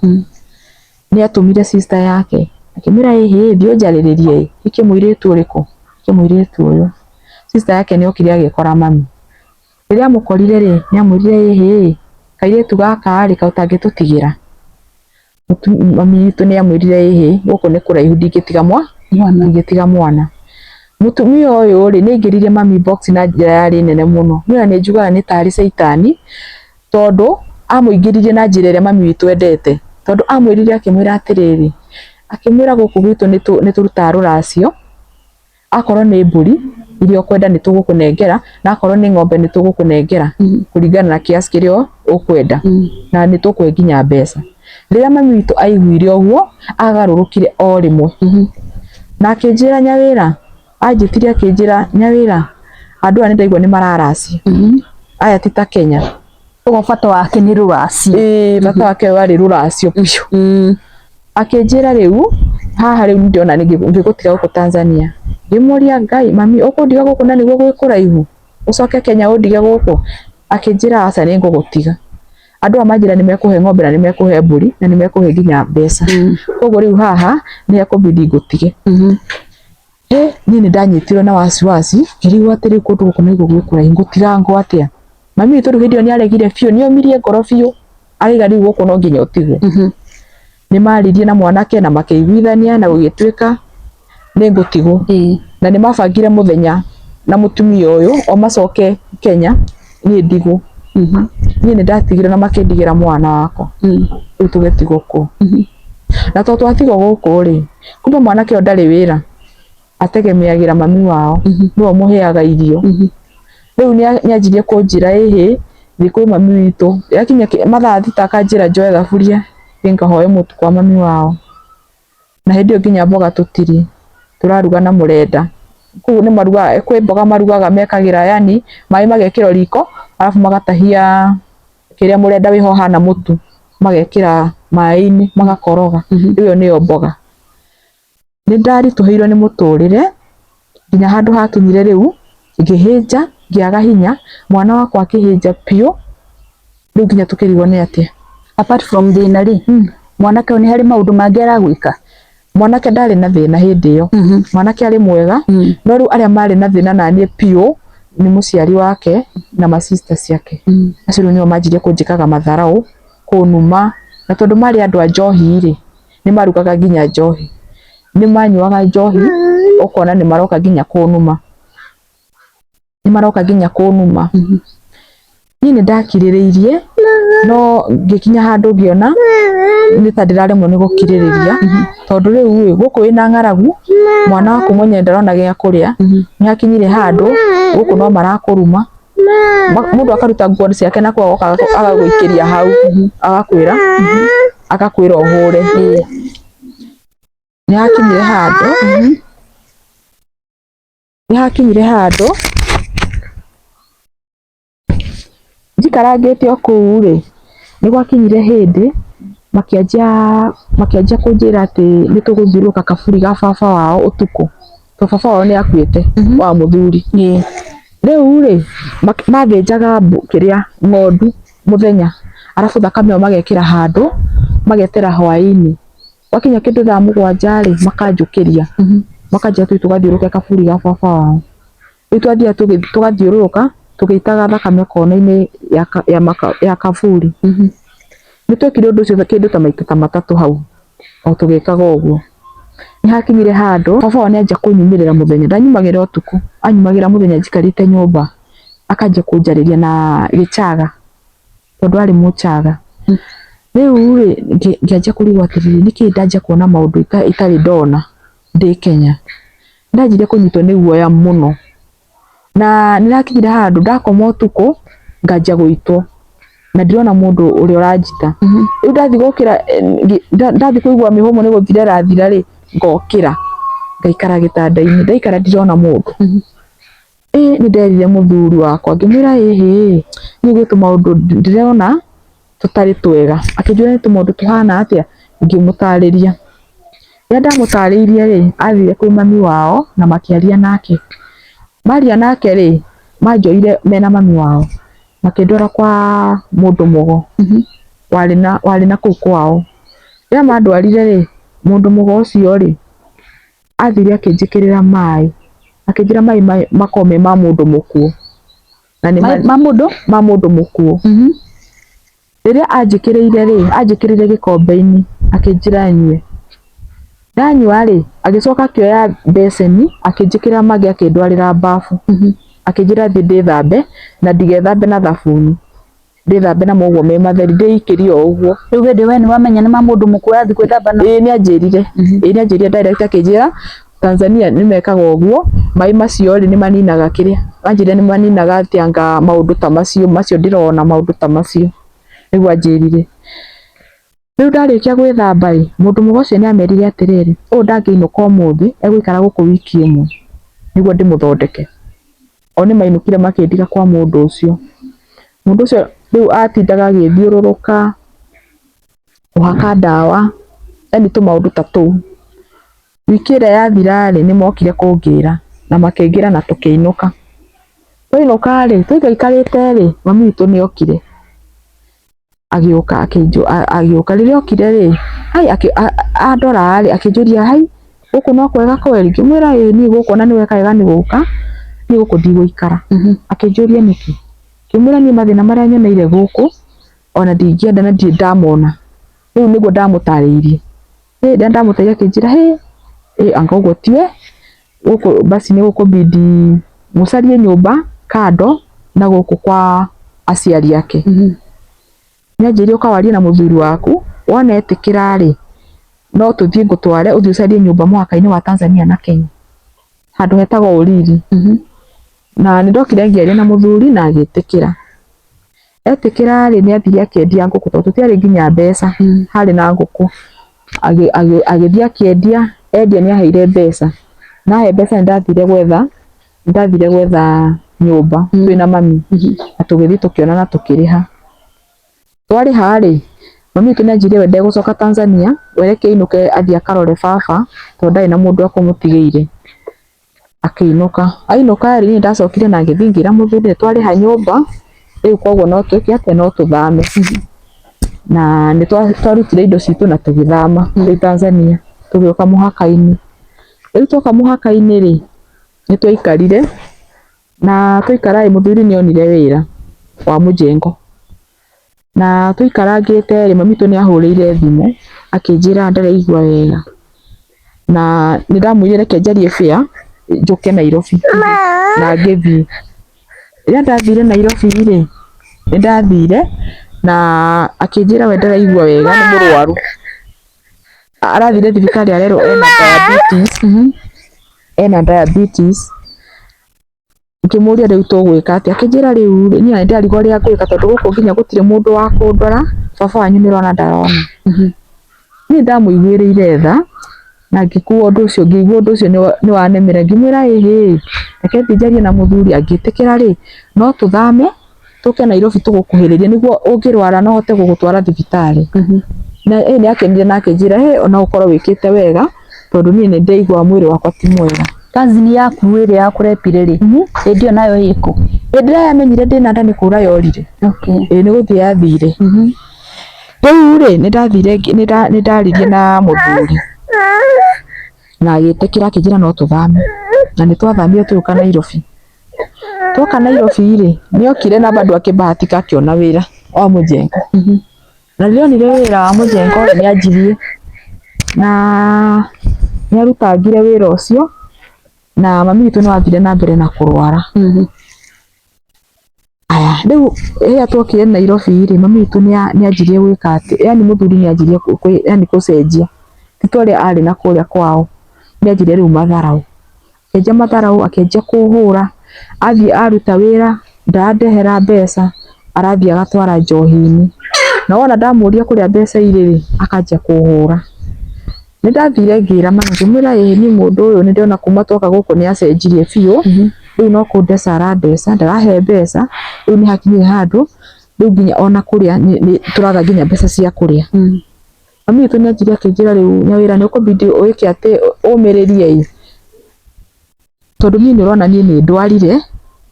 [SPEAKER 1] Nĩ atũmire sister yake akĩmwĩra ĩhĩ, thiĩ ũnjarĩrĩrie ĩ, hikie mũirĩtu ũrĩkũ? Hikie mũirĩtu ũyũ. Sister yake nĩ okire agĩkora mami. Rĩrĩa amũkorire rĩ, nĩ amwĩrire ĩhĩ, kairĩtu gaka rĩ, kaĩ ũtangĩtũtigĩra? Mami witũ nĩ amwĩrire ĩhĩ, gũkũ nĩ kũraihu ndingĩtiga ndingĩtiga mwana. Mũtumia ũyũ rĩ, nĩ aingĩrire mami box na njĩra yarĩ nene mũno. Niĩ ona nĩ njugaga nĩ tarĩ caitani, tondũ amũingĩririe na njĩra ĩrĩa mami witũ endete. Tondũ amwĩrire akĩmwĩra atĩrĩrĩ, akĩmwĩra gũkũ gwitũ nĩ tũrutaga rũracio, akorwo nĩ mbũri iria ũkwenda nĩ tũgũkũnengera, na akorwo nĩ ng'ombe nĩ tũgũkũnengera kũringana na kiasi kĩrĩa ũkwenda, na nĩ tũkũhe nginya mbeca. Rĩrĩa mami witũ aiguire ũguo, agarũrũkire o rĩmwe na akĩnjĩra Nyawĩra, anjĩtire akĩnjĩra Nyawĩra, andũ aya nĩ ndaigua nĩ mararacia, aya ti ta Kenya.
[SPEAKER 2] Ũguo bata wake nĩ rũracio.
[SPEAKER 1] Ĩĩ bata wake warĩ rũracio biũ. Akĩnjĩra rĩu haha rĩu ndĩrona ngĩgũtiga gũkũ Tanzania. Ngĩmũria Ngai mami ũkũndiga gũkũ na nĩguo gwĩ kũraihu ũcoke Kenya ũndige gũkũ? Akĩnjĩra aca nĩ ngũgũtiga. Andũ aya manjĩra nĩ mekũhe ng'ombe na nĩ mekũhe mbũri na nĩ mekũhe nginya mbeca. Koguo rĩu haha nĩ hekũbidi ngũtige. Niĩ nĩ ndanyitirwo na wasiwasi ngĩrigwo atĩ rĩu kũndũ gũkũ nĩguo gwĩ kũraihu ngũtiga ngo atĩa? Mami witũ rĩu hĩndĩ ĩyo nĩ aregire biũ, nĩ omirie ngoro biũ, arauga rĩu gũkũ no nginya ũtigwo. Nĩ maririe na mwanake na makĩiguithania na gũgĩtuĩka nĩ ngũtigwo. Na nĩ mabangire mũthenya na mũtumia ũyũ o macoke Kenya niĩ ndigwo. Niĩ nĩ ndatigirwo na makĩndigĩra mwana wakwa. Rĩu tũgĩtigwo kũu. Na to twatigwo gũkũ rĩ, kumbe mwanake ũyũ ndarĩ wĩra, ategemeagĩra mami wao, nĩwe ũmũheaga irio. Rĩu nĩ anjirie kũnjĩra ĩhĩ, thiĩ kwĩ mami witũ. Yakinya mathaa 6 akanjĩra njoe thaburia thiĩ ngahoe mũtu kwa mami wao. Na hĩndĩ ĩyo nginya mboga tũtirĩ, tũraruga na mũrenda. Kũu nĩ marugaga, kwĩ mboga marugaga mekagĩra yani maĩ magekĩrwo riko arabu magatahia kĩrĩa mũrenda wĩho ũhana mũtu magekĩra maĩ-inĩ magakoroga. Rĩu ĩyo nĩyo mboga. Nĩ ndaritũhĩirwo nĩ mũtũrĩre nginya handũ hakinyire rĩu ngĩhĩnja ngĩaga hinya, mwana wakwa akĩhĩnja biũ, rĩu nginya tũkĩrigwo nĩ atĩa.
[SPEAKER 2] Apart from thĩna rĩ, mwanake ũyũ nĩ harĩ maũndũ mangĩ aragwĩka?
[SPEAKER 1] Mwanake ndarĩ na thĩna hĩndĩ ĩyo. Mwanake arĩ mwega. No rĩu arĩa marĩ na thĩna naniĩ piũ nĩ mũciari wake na ma sister ciake. Acio rĩu nĩo manjirie kũnjĩkaga matharau, kũnuma, na tondũ marĩ andũ a njohi rĩ, nĩ marugaga nginya njohi. Nĩ manyuaga njohi ũkona nĩ maroka nginya kũnuma. Nĩ maroka nginya kũnuma. Niĩ nĩ ndakirĩrĩirie no ngĩkinya handũ ngĩona nĩ ta ndĩraremwo nĩ gũkirĩrĩria tondũ rĩu rĩ, gũkũ wĩna ng'aragu, mwana waku mwenyewe ndarona gĩa kũrĩa, nĩ hakinyire handũ gũkũ no marakũruma, mũndũ akaruta nguo ciake na kũu agoka agagũikĩria hau, agakwĩra agakwĩra ũhũre. Nĩ hakinyire handũ nĩ hakinyire handũ njikarangĩte o kũu rĩ, nĩ gwakinyire hĩndĩ makĩanjia makĩanjia kũnjĩra atĩ nĩ tũgũthiũrũrũka kaburi ga baba wao ũtukũ, tondũ baba wao nĩ akuĩte wa mũthuri. Rĩu rĩ, mathĩnjaga kĩrĩa ng'ondu mũthenya, arabu thakame ĩyo magekĩra handũ, magetera hwaĩ-inĩ. Gwakinya kĩndũ thaa 7 rĩ, makanjũkĩria, makanjĩra tũthiĩ tũgathiũrũrũke kaburi ga baba wao. Rĩu twathiaga tũgathiũrũrũka tũgĩitaga thakame kona-inĩ ya kaburi. Nĩ twekire ũndũ ũcio kĩndũ ta maita ta matatũ hau o tũgĩkaga ũguo. Nĩ hakinyire handũ baba wao nĩ anjia kũnyumĩrĩra mũthenya, ndanyumagĩra ũtukũ, anyumagĩra mũthenya njikarĩte nyũmba, akanjia kũnjarĩria na Gĩchaga tondũ arĩ Mũchaga. Rĩu rĩ, ngĩanjia kũrigwo atĩrĩrĩ, nĩkĩ ndanjia kuona maũndũ itarĩ ndona ndĩ Kenya. Ndanjirie kũnyitwo nĩ guoya mũno, na nĩ hakinyire handũ ndakoma ũtukũ nganjia gũitwo na ndirona mũndũ ũrĩa ũranjita. Rĩu ndathiĩ gũkĩra, ndathiĩ kũigua mĩhũmũ nĩ gũthira ĩrathira rĩ, ngokĩra ngaikara gĩtanda-inĩ, ndaikara ndirona mũndũ. Ĩ nĩ nderire mũthuri wakwa ngĩmwĩra ĩhĩ, niĩ gwĩ tũmaũndũ ndĩrona tũtarĩ twega. Akĩnjũria nĩ tũmaũndũ tũhana atĩa, ngĩmũtarĩria. Rĩrĩa ndamũtarĩirie rĩ, athire kwĩ mami wao na makĩaria nake. Maria nake rĩ, manjoire mena mami wao, makĩndwara kwa mũndũ mũgo warĩ na kũu kwao. Rĩrĩa mandwarire rĩ, mũndũ mũgo ũcio rĩ, athire akĩnjĩkĩrĩra maĩ, akĩnjĩra maĩ makoragwo me ma mũndũ mũkuũ. Na nĩ
[SPEAKER 2] ma mũndũ?
[SPEAKER 1] Ma mũndũ mũkuũ. Rĩrĩa anjĩkĩrĩire rĩ, anjĩkĩrĩire gĩkombe-inĩ akĩnjĩra nyue. Ndanyua rĩ, agĩcoka akĩoya mbeceni akĩnjĩkĩrĩra mangĩ akĩndwarĩra bafu. Akĩnjĩra thiĩ ndĩthambe na ndigethambe na thabuni, ndĩthambe namo ũguo me matheri, ndĩikĩrie o ũguo.
[SPEAKER 2] Rĩu hĩndĩ we nĩ wamenya nĩ ma mũndũ mũkuũ ũrathiĩ gwĩthamba namo?
[SPEAKER 1] Ĩĩ nĩ anjĩrire, ĩĩ nĩ anjĩrire direct akĩnjĩra Tanzania nĩ mekaga ũguo, maĩ macio rĩ nĩ maninaga kĩrĩa, anjĩrire nĩ maninaga atĩ anga maũndũ ta macio, macio ndĩrona maũndũ ta macio, nĩguo anjĩrire. Rĩu ndarĩkia gwĩthamba ĩ, mũndũ mũgo ũcio nĩ amerire atĩrĩrĩ, ũyũ ndangĩinũka ũmũthĩ, egũikara gũkũ wiki ĩmwe nĩguo ndĩmũthondeke. O nĩ mainũkire makĩndiga kwa mũndũ ũcio. Mũndũ ũcio rĩu atindaga agĩthiũrũrũka, kũhaka ndawa, yaani tũmaũndũ ta tũu. Wiki ĩrĩa yathira rĩ, nĩ mokire kũngĩra na makĩngĩra na tũkĩinũka. Twainũka rĩ, tũikaikarĩte rĩ, mami witũ nĩ okire, agĩũka agĩũka. Rĩrĩa okire rĩ, hai andora rĩ, akĩnjũria hai, gũkũ no kwega kweri? Ngĩmwĩra ĩĩ niĩ gũkũ ona nĩ weka wega nĩ gũka, niĩ gũkũ ndigũikara. Akĩnjũria nĩkĩ? Ngĩmwĩra niĩ mathĩna marĩa nyoneire gũkũ, ona ndingĩenda na ndirĩ ndamona. Rĩu nĩguo ndamũtarĩirie. Rĩrĩa ndamũtarĩirie akĩnjĩra hĩ, anga ũguo tiwe, gũkũ basi nĩ gũkũbidi mũcarie nyũmba kando na gũkũ kwa aciari ake. Nĩ anjĩrire ũka warie na mũthuri waku, wona etĩkĩra rĩ, no tũthiĩ ngũtware ũthiĩ ũcarie nyũmba mũhaka-inĩ wa Tanzania na Kenya, handũ hetagwo Uriri. Na nĩ ndokire ngĩaria na mũthuri na agĩtĩkĩra. Etĩkĩra rĩ, nĩ athire akĩendia ngũkũ tondũ tũtiarĩ nginya mbeca, harĩ na ngũkũ. Agĩthiĩ akĩendia, endia nĩ aheire mbeca. Na ahe mbeca nĩ ndathire gwetha, nĩ ndathire gwetha nyũmba twĩna mami, na tũgĩthiĩ tũkĩona na tũkĩrĩha. Twarĩha rĩ, mami witũ nĩ anjĩrire we ndegũcoka Tanzania, we reke ainũke athiĩ akarore baba, tondũ ndarĩ na mũndũ ekũmũtigĩire. Akĩinũka, ainũka rĩ, niĩ ndacokire na ngĩthiĩ ngĩra mũthuri nĩ twarĩha nyũmba, rĩu koguo no twĩke atĩa, no tũthame. Na nĩ twarutire indo citũ na tũgĩthama twĩ Tanzania. Tũgĩũka mũhaka-inĩ. Rĩu twoka mũhaka-inĩ rĩ, nĩ twaikarire na twaikara ĩ, mũthuri nĩ onire wĩra wa mũjengo. Na tũikarangĩte rĩ, mami witũ nĩ ahũrĩire thimũ akĩnjĩra ndaraigua wega. Na nĩ ndamwĩrire reke njarie fare njũke Nairobi na ngĩthiĩ. Rĩrĩa ndathire Nairobi rĩ, nĩ ndathire na akĩnjĩra we ndaraigua wega nĩ mũrwaru. Arathire thibitarĩ arerwo ena diabetes, ena diabetes. Ngĩmũria rĩu tũgwĩka atĩa, akĩnjĩra rĩu rĩ, niĩ ona nĩndĩrarigwo ũrĩa ngwĩka tondũ gũkũ nginya gũtirĩ mũndũ wa kũndora, baba wanyu nĩ ũrona ndarona. Niĩ ndamũiguĩrĩire tha na ngĩkua ũndũ ũcio, ngĩigua ũndũ ũcio nĩ wanemera, ngĩmwĩra ĩhĩ, reke thiĩ njarie na mũthuri angĩtĩkĩra rĩ, no tũthame tũke Nairobi tũgũkuhĩrĩrie nĩguo ũngĩrwara no hote gũgũtwara thibitarĩ. Na ĩ nĩ akenire na akĩnjĩra hĩ ona ũkorwo wĩkĩte wega tondũ niĩ nĩ ndĩraigua mwĩrĩ wakwa ti mwega.
[SPEAKER 2] Cousin yaku ĩrĩa yakũrepire rĩ, hĩndĩ ĩyo nayo ĩkũ?
[SPEAKER 1] Hĩndĩ ĩrĩa yamenyire ndĩna nda nĩ kũra yorire.
[SPEAKER 2] Okay.
[SPEAKER 1] Ĩĩ nĩ gũthiĩ yathire. Rĩu rĩ, nĩ ndathire nĩ ndaririe na mũthuri na agĩtĩkĩra akĩnjĩra no tũthame na nĩ twathamire tũgĩũka Nairobi. Twoka Nairobi rĩ, nĩ okire na bado akĩbahatika akĩona wĩra wa mũjengo. Na rĩrĩa onire wĩra wa mũjengo rĩ, nĩ anjirie na nĩ arutangire wĩra ũcio na mami witũ no athire na mbere na kũrwara. Aya, rĩu rĩrĩa twokire Nairobi rĩ, mami witũ nĩ anjirie gwĩka atĩ, yaani mũthuri nĩ anjirie yaani gũcenjia, ti ta ũrĩa arĩ na kũrĩa kwao, nĩ anjirie rĩu matharaũ. Akĩanjia matharaũ, akĩanjia kũhũra, athiĩ aruta wĩra ndarandehera mbeca, arathiĩ agatwara njohi-inĩ. Na wona ndamũria kũrĩa mbeca irĩ rĩ, akanjia kũhũra. Nĩ ndathire ngĩra mami ngĩmwĩra ĩĩ niĩ mũndũ ũyũ nĩ ndĩrona kuma twoka gũkũ nĩ acenjirie biũ, rĩu no kũndeca arandeca, ndarahe mbeca, rĩu nĩ hakinyire handũ, rĩu nginya ona kũrĩa tũraga nginya mbeca cia kũrĩa. Mami witũ nĩ anjirie akĩnjĩra rĩu Nyawĩra nĩ ũkũbidi wĩke atĩ ũmĩrĩrie ĩ, tondũ niĩ nĩ ũrona niĩ nĩ ndwarire,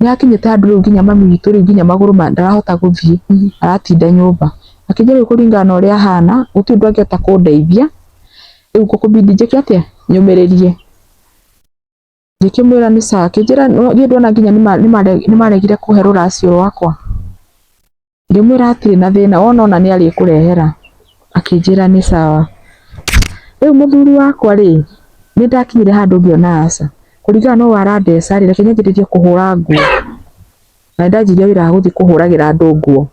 [SPEAKER 1] nĩ hakinyĩte handũ rĩu nginya mami witũ rĩu nginya magũrũ ndarahota gũthiĩ, aratinda nyũmba. Akĩnjĩra rĩu kũringana na ũrĩa ahana, gũtirĩ ũndũ angĩhota kũndeithia, rĩu gũkũbidi njĩke atĩa, nyũmĩrĩrie. Ngĩkĩmwĩra nĩ sawa, akĩnjĩra niĩ ndona nginya nĩ maregire kũhe rũracio rwakwa. Ngĩmwĩra hatirĩ na thĩna, wona ona nĩ arĩkũrehera. Akĩnjĩra nĩ sawa. Rĩu mũthuri wakwa rĩ, nĩ ndakinyire handũ ngĩona aca, kũringana na ũũ arandeca rĩ, reke nyanjĩrĩrie kũhũra nguo. Na nĩ ndanjirie wĩra wa gũthiĩ kũhũragĩra andũ nguo.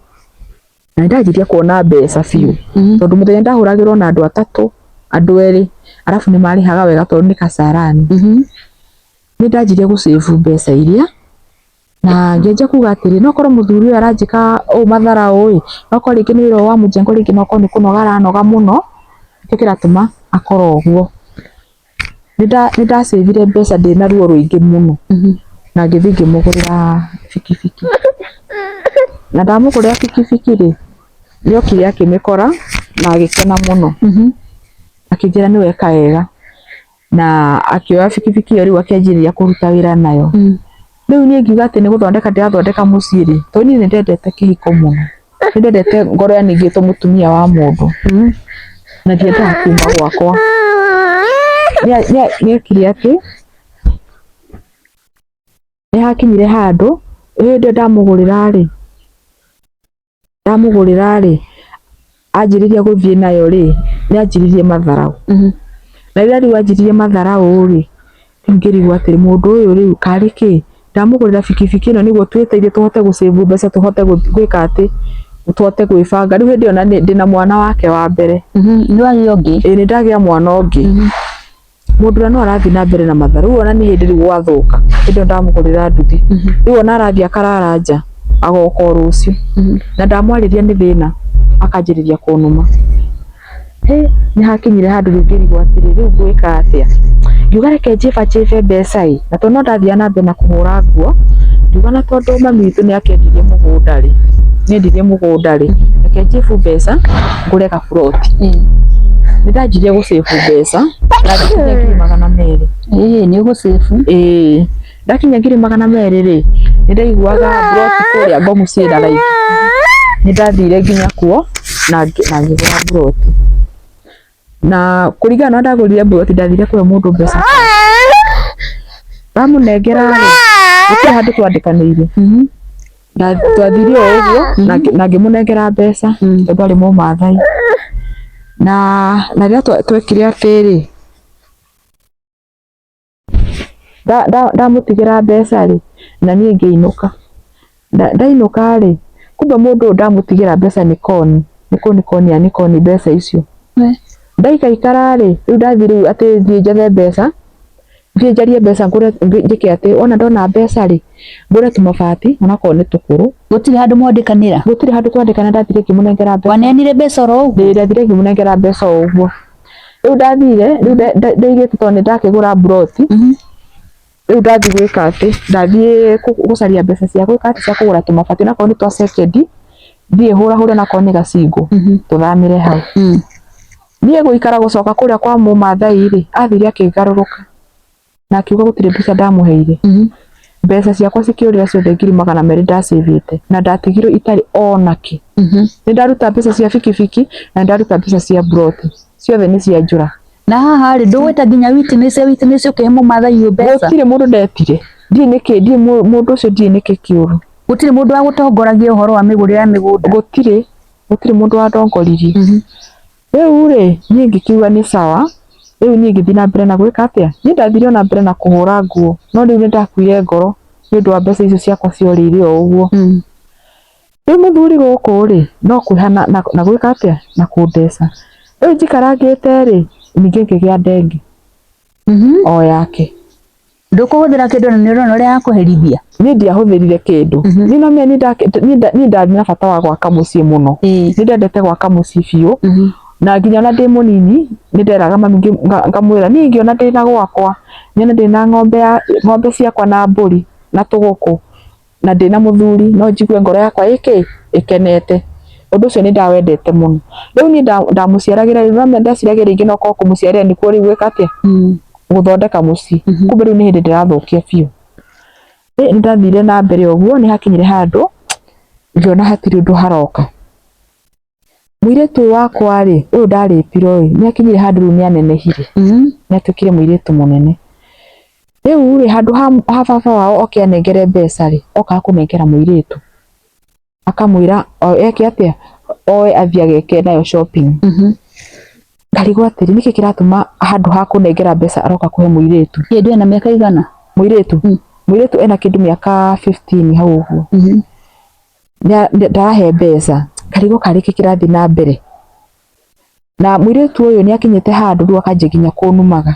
[SPEAKER 1] Na nĩ ndanjirie kuona mbeca biũ, tondũ mũthenya ndahũragĩrwo na andũ atatũ, andũ erĩ, arabu nĩ marĩhaga wega tondũ nĩ Kasarani. Nĩ ndanjirie gũ save mbeca iria, na ngĩanjia kuga atĩrĩ, no korwo mũthuri ũyũ aranjĩka ũũ matharaũ ĩ, no korwo rĩngĩ nĩ wĩra ũyũ wa mũjengo rĩngĩ no korwo nĩ kũnoga aranoga mũno, nĩkĩo kĩratũma akorwo ũguo. Nĩ ndacĩvire mbeca ndĩna ruo rũingĩ mũno, na ngĩthiĩ ngĩmũgũrĩra bikibiki. Na ndamũgũrĩra bikibiki rĩ, nĩ okire akĩmĩkora na agĩkena mũno, akĩnjĩra nĩ weka wega. Na akĩoya bikibiki ĩyo rĩu akĩanjĩrĩria kũruta wĩra nayo. Rĩu niĩ ngiuga atĩ nĩ gũthondeka ndĩrathondeka mũciĩ rĩ, tondũ niĩ nĩ ndendete kĩhiko mũno. Nĩ ndendete ngorwo yaani ngĩtwo mũtumia wa mũndũ, na ndiendaga kuma gwakwa. Nĩ ekire atĩ, nĩ hakinyire handũ, hĩndĩ ĩyo ndamũgũrĩra rĩ, ndamũgũrĩra rĩ, anjĩrĩria gũthiĩ nayo rĩ, nĩ anjĩrĩirie matharaũ. Na rĩrĩa rĩu anjĩrĩirie matharaũ rĩ, rĩu ngĩrigwo atĩrĩ mũndũ ũyũ rĩu karĩ kĩ, ndamũgũrĩra bikibiki ĩno nĩguo twĩteithie tũhote gũ save mbeca tũhote gwĩka atĩ, tũhote gwĩbanga. Rĩu hĩndĩ ĩyo ndĩna mwana wake wa mbere.
[SPEAKER 2] Nĩ wagĩa ũngĩ?
[SPEAKER 1] Ĩĩ nĩ ndagĩa mwana ũngĩ. Mũndũ ũrĩa no arathiĩ na mbere na matharũ, rĩu ona nĩ hĩndĩ rĩu gwathũka, hĩndĩ ĩyo ndamũgũrĩra nduthi, rĩu ona arathiĩ akarara nja, agoka o rũciũ, na ndamwarĩria nĩ thĩna, akanjĩrĩria kũnuma. Hĩ, nĩ hakinyire handũ rĩu ngĩrigwo atĩrĩ, rĩu ngwĩka atĩa? Ngiuga reke njĩbachĩbe mbeca ĩ, na tondũ no ndathiaga na mbere na kũhũra nguo, ngiuga na tondũ mami witũ nĩ akĩendirie mũgũnda rĩ, nĩ endirie mũgũnda rĩ, reke njĩbu mbeca ngũre gaburoti. Nĩ ndanjirie gũ save mbeca na ngĩkinyia 200,000.
[SPEAKER 2] Ĩĩ nĩ ũgũ save?
[SPEAKER 1] Ĩĩ, ndakinyia 200,000 rĩ, nĩ ndaiguaga mburoti kũrĩa Ngong ciĩna raithi. Nĩ ndathire nginya kuo na ngĩgũra mburoti. Na kũringana na ndagũrire mburoti ndathire kũhe mũndũ mbeca ndamũnengera rĩ gũtirĩ handũ twandĩkanĩire. Twathire o ũguo na ngĩmũnengera mbeca tondũ arĩ mũmathai. Na rĩrĩa twekire atĩrĩ, ndamũtigĩra mbeca rĩ, na niĩ ngĩinũka. Ndainũka rĩ, kumbe mũndũ ũyũ ndamũtigĩra mbeca nĩ koni, nĩ kũnikonia anikonia mbeca icio. Ndaikaikara rĩ, rĩu ndathiĩ rĩu atĩ thiĩ njethe mbeca, thiĩ njarie mbeca ngũre njĩke atĩ wona ndona mbeca rĩ, ngũre tũmabati onakorwo nĩ tũkũrũ.
[SPEAKER 2] Gũtirĩ handũ mwandĩkanĩra?
[SPEAKER 1] Gũtirĩ handũ twandĩkanĩra, ndathire ngĩmũnengera mbeca.
[SPEAKER 2] Waneanire mbeca oro ũguo?
[SPEAKER 1] Ĩĩ ndathire ngĩmũnengera mbeca o ũguo. Rĩu ndathire, rĩu ndoigĩte tondũ nĩ ndakĩgũra mburoti, rĩu ndathiĩ gwĩka atĩ, ndathiĩ gũcaria mbeca cia gwĩka atĩ, cia kũgũra tũmabati onakorwo nĩ twa cekendi, thiĩ hũrahũre onakorwo nĩ gacingũ, tũthamĩre hau. Niĩ gũikara gũcoka kũrĩa kwa mũmathai rĩ, athire akĩgarũrũka na akiuga gũtirĩ mbeca ndamũheire. Mbeca ciakwa cikĩũrĩra ciothe 200,000 ndacĩvĩte na ndatigirwo itarĩ ona kĩ. Nĩ ndaruta mbeca cia bikibiki na nĩ ndaruta mbeca cia mburoti, ciothe nĩ cianjũra.
[SPEAKER 2] Na haha rĩ, ndũgwĩta nginya witness witness ũkĩhe mũmathai ũyũ mbeca?
[SPEAKER 1] Gũtirĩ mũndũ ndetire, ndiũĩ nĩkĩ, ndiũĩ mũndũ ũcio ndiũĩ nĩkĩ kĩũru.
[SPEAKER 2] Gũtirĩ mũndũ wagũtongoragia ũhoro wa mĩgũrĩre ya mĩgũnda?
[SPEAKER 1] Gũtirĩ, gũtirĩ mũndũ wandongoririe. Rĩu rĩ, niĩ ngĩkiuga nĩ sawa, rĩu niĩ ngĩthiĩ na mbere na gwĩka atĩa, niĩ ndathire o na mbere na kũhũra nguo, no rĩu nĩ ndakuire ngoro nĩ ũndũ wa mbeca icio ciakwa ciorĩire o ũguo. Rĩu mũthuri gũkũ rĩ, no kwĩha na gwĩka atĩa, na kũndeca. Rĩu njikarangĩte rĩ, ningĩ ngĩgĩa nda ĩngĩ o yake.
[SPEAKER 2] Ndũkũhũthĩra kĩndũ na nĩ ũrona ũrĩa akũherithia?
[SPEAKER 1] Niĩ ndiahũthĩrire kĩndũ. Niĩ no menya niĩ ndarĩ na bata wa gwaka mũciĩ mũno. Nĩ ndendete gwaka mũciĩ biũ. Na nginya ona ndĩ mũnini nĩ nderaga mami ngamwĩra niĩ ingĩona ndĩna gwakwa, nyone ndĩna ng'ombe ya ng'ombe ciakwa na mbũri na tũgũkũ na ndĩna mũthuri no njigue ngoro yakwa ĩkĩ ĩkenete. Ũndũ ũcio nĩ ndawendete mũno. Rĩu niĩ ndamũciaragĩra rĩu no ndeciragia rĩngĩ no korwo kũmũciarĩra nĩkuo rĩu gwĩka atĩa, gũthondeka mũciĩ. Kumbe rĩu nĩ hĩndĩ ndĩrathũkia biũ. Nĩ ndathire na mbere ũguo nĩ hakinyire handũ ngĩona hatirĩ ũndũ haroka. Mũirĩtu ũyũ wakwa rĩ, ũyũ ndarĩpirwo rĩ, nĩ akinyire handũ rĩu nĩ anenehire. Nĩ atuĩkire mũirĩtu mũnene. Rĩu rĩ, handũ ha baba wao oke anengere mbeca rĩ, okaga kũnengera mũirĩtu. Akamwĩra eke atĩa, oe athiĩ ageke nayo shopping. Ngarigwo atĩrĩ, nĩkĩ kĩratũma handũ ha kũnengera mbeca aroka kũhe mũirĩtu?
[SPEAKER 2] Hĩndĩ ĩyo ena mĩaka igana?
[SPEAKER 1] Mũirĩtu? Mũirĩtu ena kĩndũ mĩaka 15 hau ũguo. Ndarahe mbeca, ngarigwo karĩ kĩ kĩrathiĩ na mbere. Na mũirĩtu ũyũ nĩ akinyĩte handũ rĩu akanjia nginya kũnumaga.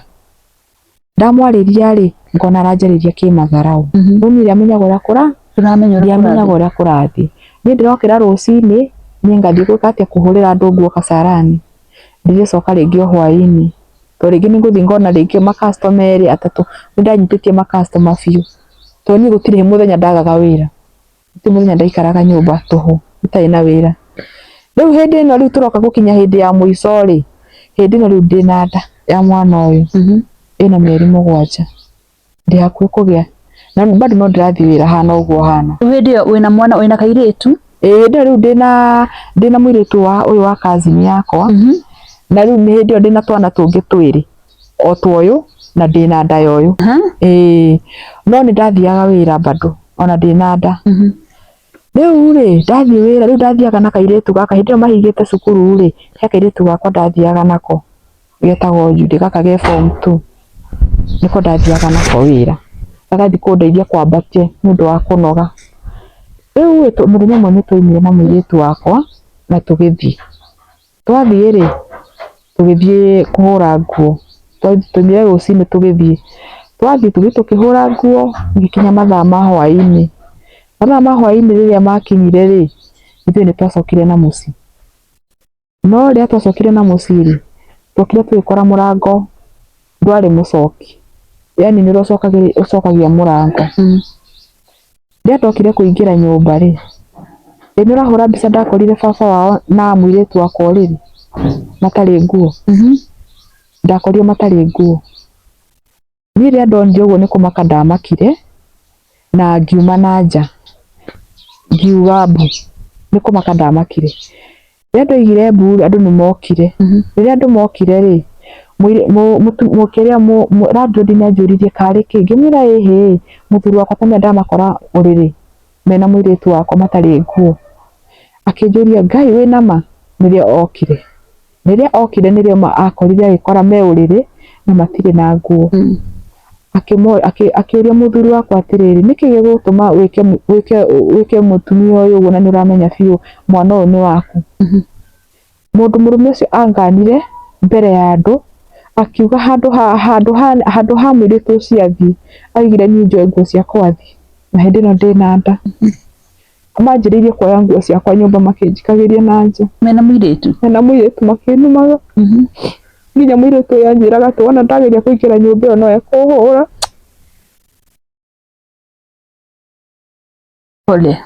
[SPEAKER 1] Ndamwarĩria rĩ, ngona aranjarĩria kĩmatharaũ. Rĩu niĩ ndiamenyaga ũrĩa ndiamenyaga ũrĩa kũrathiĩ. Niĩ ndĩrokĩra rũcinĩ, niĩ ngathiĩ gwĩka atĩa, kũhũrĩra andũ nguo Kasarani. Ndĩrĩcoka rĩngĩ o hwaĩ-inĩ. Tondũ rĩngĩ nĩ ngũthiĩ ngona rĩngĩ ma customer erĩ atatũ, nĩ ndanyitĩtie ma customer biũ. Tondũ niĩ gũtirĩ mũthenya ndagaga wĩra. Gũtirĩ mũthenya ndaikaraga nyũmba tũhũ itarĩ na wĩra. Rĩu hĩndĩ ĩno rĩu tũroka gũkinya hĩndĩ ya mũico rĩ, hĩndĩ ĩno rĩu ndĩna nda ya mwana ũyũ, ĩna mĩeri 7, ndĩ hakuhĩ kũgĩa, na bado no ndĩrathiĩ wĩra hana ũguo hana.
[SPEAKER 2] Rĩu hĩndĩ ĩyo wĩna mwana wĩna kairĩtu?
[SPEAKER 1] Ĩĩ hĩndĩ ĩyo rĩu ndĩna mũirĩtu wa ũyũ wa cousin yakwa, na rĩu nĩ hĩndĩ ĩyo ndĩna twana tũngĩ twĩrĩ, o ta ũyũ na ndĩna nda ya ũyũ. Ĩĩ, no nĩ ndathiaga wĩra bado ona ndĩna nda. Rĩu rĩ, ndathiĩ wĩra, rĩu ndathiaga na kairĩtu gaka, hĩndĩ ĩyo mahingĩte cukuru rĩ, he kairĩtu gakwa ndathiaga nako, getagwo Judy, gaka ge form 2, nĩko ndathiaga nako wĩra, gagathiĩ kũndeithia kwambatia nĩ ũndũ wa kũnoga. Rĩu rĩ, mũthenya ũmwe nĩ twaumire na mũirĩtu wakwa na tũgĩthiĩ. Twathiĩ rĩ, tũgĩthiĩ kũhũra nguo, twaumire rũcinĩ tũgĩthiĩ, twathiĩ tũgĩthiĩ tũkĩhũra nguo, gũgĩkinya mathaa ma hwaĩ-inĩ. Mathaa ma hwaĩ-inĩ rĩrĩa makinyire rĩ, ithuĩ nĩ twacokire na mũciĩ. No rĩrĩa twacokire na mũciĩ rĩ, twokire tũgĩkora mũrango ndwarĩ mũcoki, yaani nĩ ũrĩa ũcokagia mũrango. Rĩrĩa ndokire kũingĩra nyũmba rĩ, ĩ nĩ ũrahũra mbica ndakorire baba wao na mũirĩtu wakwa ũrĩrĩ matarĩ nguo. Ndakorire matarĩ nguo. Niĩ rĩrĩa ndonire ũguo nĩ kũmaka ndamakire na ngiuma na nja, ngiuga mbu, nĩ kũmaka ndamakire. Rĩrĩa ndoigire mbu rĩ, andũ nĩ mokire. Rĩrĩa andũ mokire rĩ, kĩrĩa landlord nĩ anjũririe karĩ kĩ, ngĩmwĩra ĩhĩ, mũthuri wakwa ta ndamakora ũrĩrĩ mena mũirĩtu wakwa matarĩ nguo. Akĩnjũria Ngai wĩna ma? Nĩrĩo okire. Rĩrĩa okire nĩrĩo akorire agĩkora me ũrĩrĩ na matirĩ na nguo. Akĩũria mũthuri wakwa atĩrĩrĩ, nĩkĩ gĩgũtũma wĩke mũtumia ũyũ ũguo na nĩ ũramenya biũ mwana ũyũ nĩ waku? Mũndũ mũrũme ũcio anganire mbere ya andũ akiuga handũ ha mũirĩtu ũcio athiĩ, augire niĩ njoe nguo ciakwa thiĩ, na hĩndĩ ĩno ndĩna nda. Manjĩrĩirie kuoya nguo ciakwa nyũmba makĩnjikagĩria na nja.
[SPEAKER 2] Mena mũirĩtu?
[SPEAKER 1] Mena mũirĩtu makĩnumaga. Nginya mũirĩtu ũyũ anjĩraga atĩ wona ndageria kũingĩra nyũmba ĩyo no ekũhũra.
[SPEAKER 2] Pole.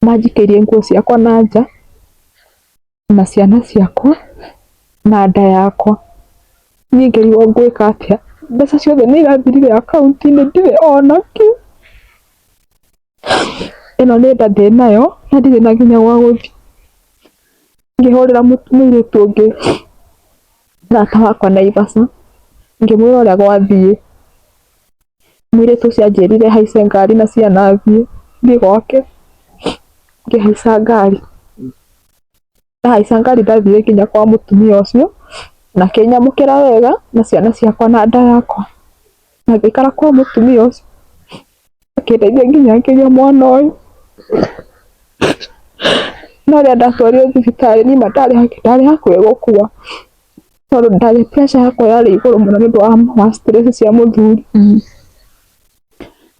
[SPEAKER 1] Manjikĩirie nguo ciakwa na nja na ciana ciakwa na nda yakwa. Niĩ ngĩrigwo ngwĩka atĩa, mbeca ciothe nĩ irathirire akaunti-inĩ ndirĩ ona kĩ. Ĩno nĩ nda ndĩnayo na ndirĩ na nginya gwa gũthiĩ. Ngĩhũrĩra mũirĩtu ũngĩ mũrata wakwa Naivasha, ngĩmwĩra ũrĩa gwathiĩ. Mũirĩtu ũcio anjĩrire haice ngari na ciana thiĩ, thiĩ gwake, ngĩhaica ngari. Ndahaica ngari ndathire nginya kwa mũtumia ũcio, na akĩnyamũkĩra wega na ciana ciakwa na nda yakwa. Na ngĩikara kwa mũtumia ũcio, akĩndeithia nginya ngĩgĩa mwana ũyũ. No rĩrĩa ndatwarirwo thibitarĩ niĩ ma ndarĩ hakuhĩ gũkua, tondũ ndarĩ pressure yakwa yarĩ igũrũ mũno nĩ ũndũ wa stress cia mũthuri.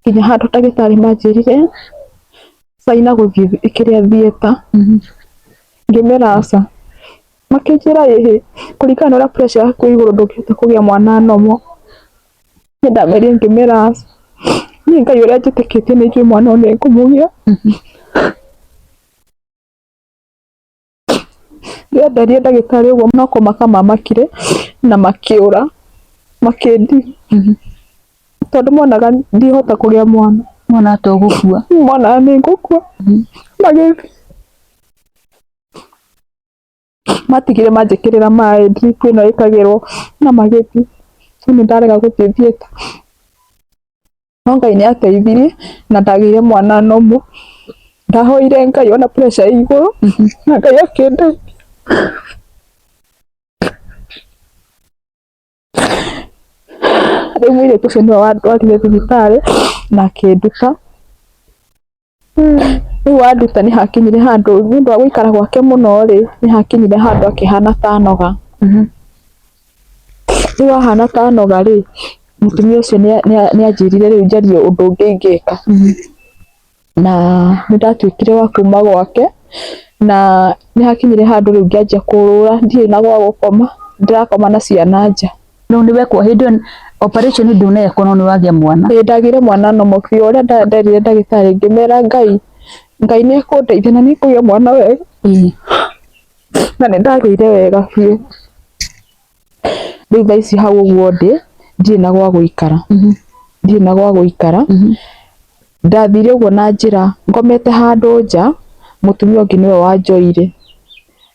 [SPEAKER 1] Nginya handũ ndagĩtarĩ manjĩrire caina gũthiĩ kĩrĩa theatre, ngĩmera aca. Makĩnjĩra ĩhĩ, kũringana na ũrĩa pressure yaku ĩ igũrũ ndũngĩhota kũgĩa mwana normal. Niĩ ndamerire ngĩmera aca, niĩ Ngai ũrĩa njĩtĩkĩtie nĩ njũĩ mwana ũyũ nĩ ngũmũgĩa. Rĩrĩa nderire ndagĩtarĩ ũguo no kũmaka mamakire na makĩũra makĩndiga tondũ monaga ndihota kũgĩa mwana.
[SPEAKER 2] Mona ta ũgũkua.
[SPEAKER 1] Monaga nĩ ngũkua magĩthiĩ. Matigire manjĩkĩrĩra maĩ drip ĩno ĩkagĩrwo na magĩthiĩ. No nĩ ndarega gũthiĩ theatre. No Ngai nĩ andeithirie na ndagĩire mwana normal. Ndahoire Ngai ona pressure ĩ igũrũ na Ngai akĩndeithia. Rĩu mũirĩtu ũcio nĩwe wandwarire thibitarĩ na akĩnduta. Rĩu anduta nĩ hakinyire handũ nĩ ũndũ wa gũikara gwake mũno rĩ, nĩ hakinyire handũ akĩhana ta anoga. Rĩu ahana ta anoga rĩ, mũtumia ũcio nĩ anjĩrire rĩu njarie ũndũ ũngĩ ingĩka. Na nĩ ndatuĩkire wa kuma gwake, na nĩ hakinyire handũ rĩu ngĩanjia kũrũra ndirĩ na gwa gũkoma, ndĩrakoma na ciana nja.
[SPEAKER 2] Rĩu nĩ wekwo hĩndĩ ĩyo operation ndũnekwo no nĩ wagĩa mwana.
[SPEAKER 1] Ĩĩ ndagĩire mwana normal biũ ũrĩa nderire ndagĩtarĩ ngĩmera Ngai, Ngai nĩ ekũndeithia na nĩ ngũgĩa mwana wega. Na nĩ ndagĩire wega biũ. Rĩu thaa ici hau ũguo ndĩ, ndirĩ na gwa gũikara. Ndirĩ na gwa gũikara. Ndathire ũguo na njĩra ngomete handũ nja, mũtumia ũngĩ nĩwe wanjoire.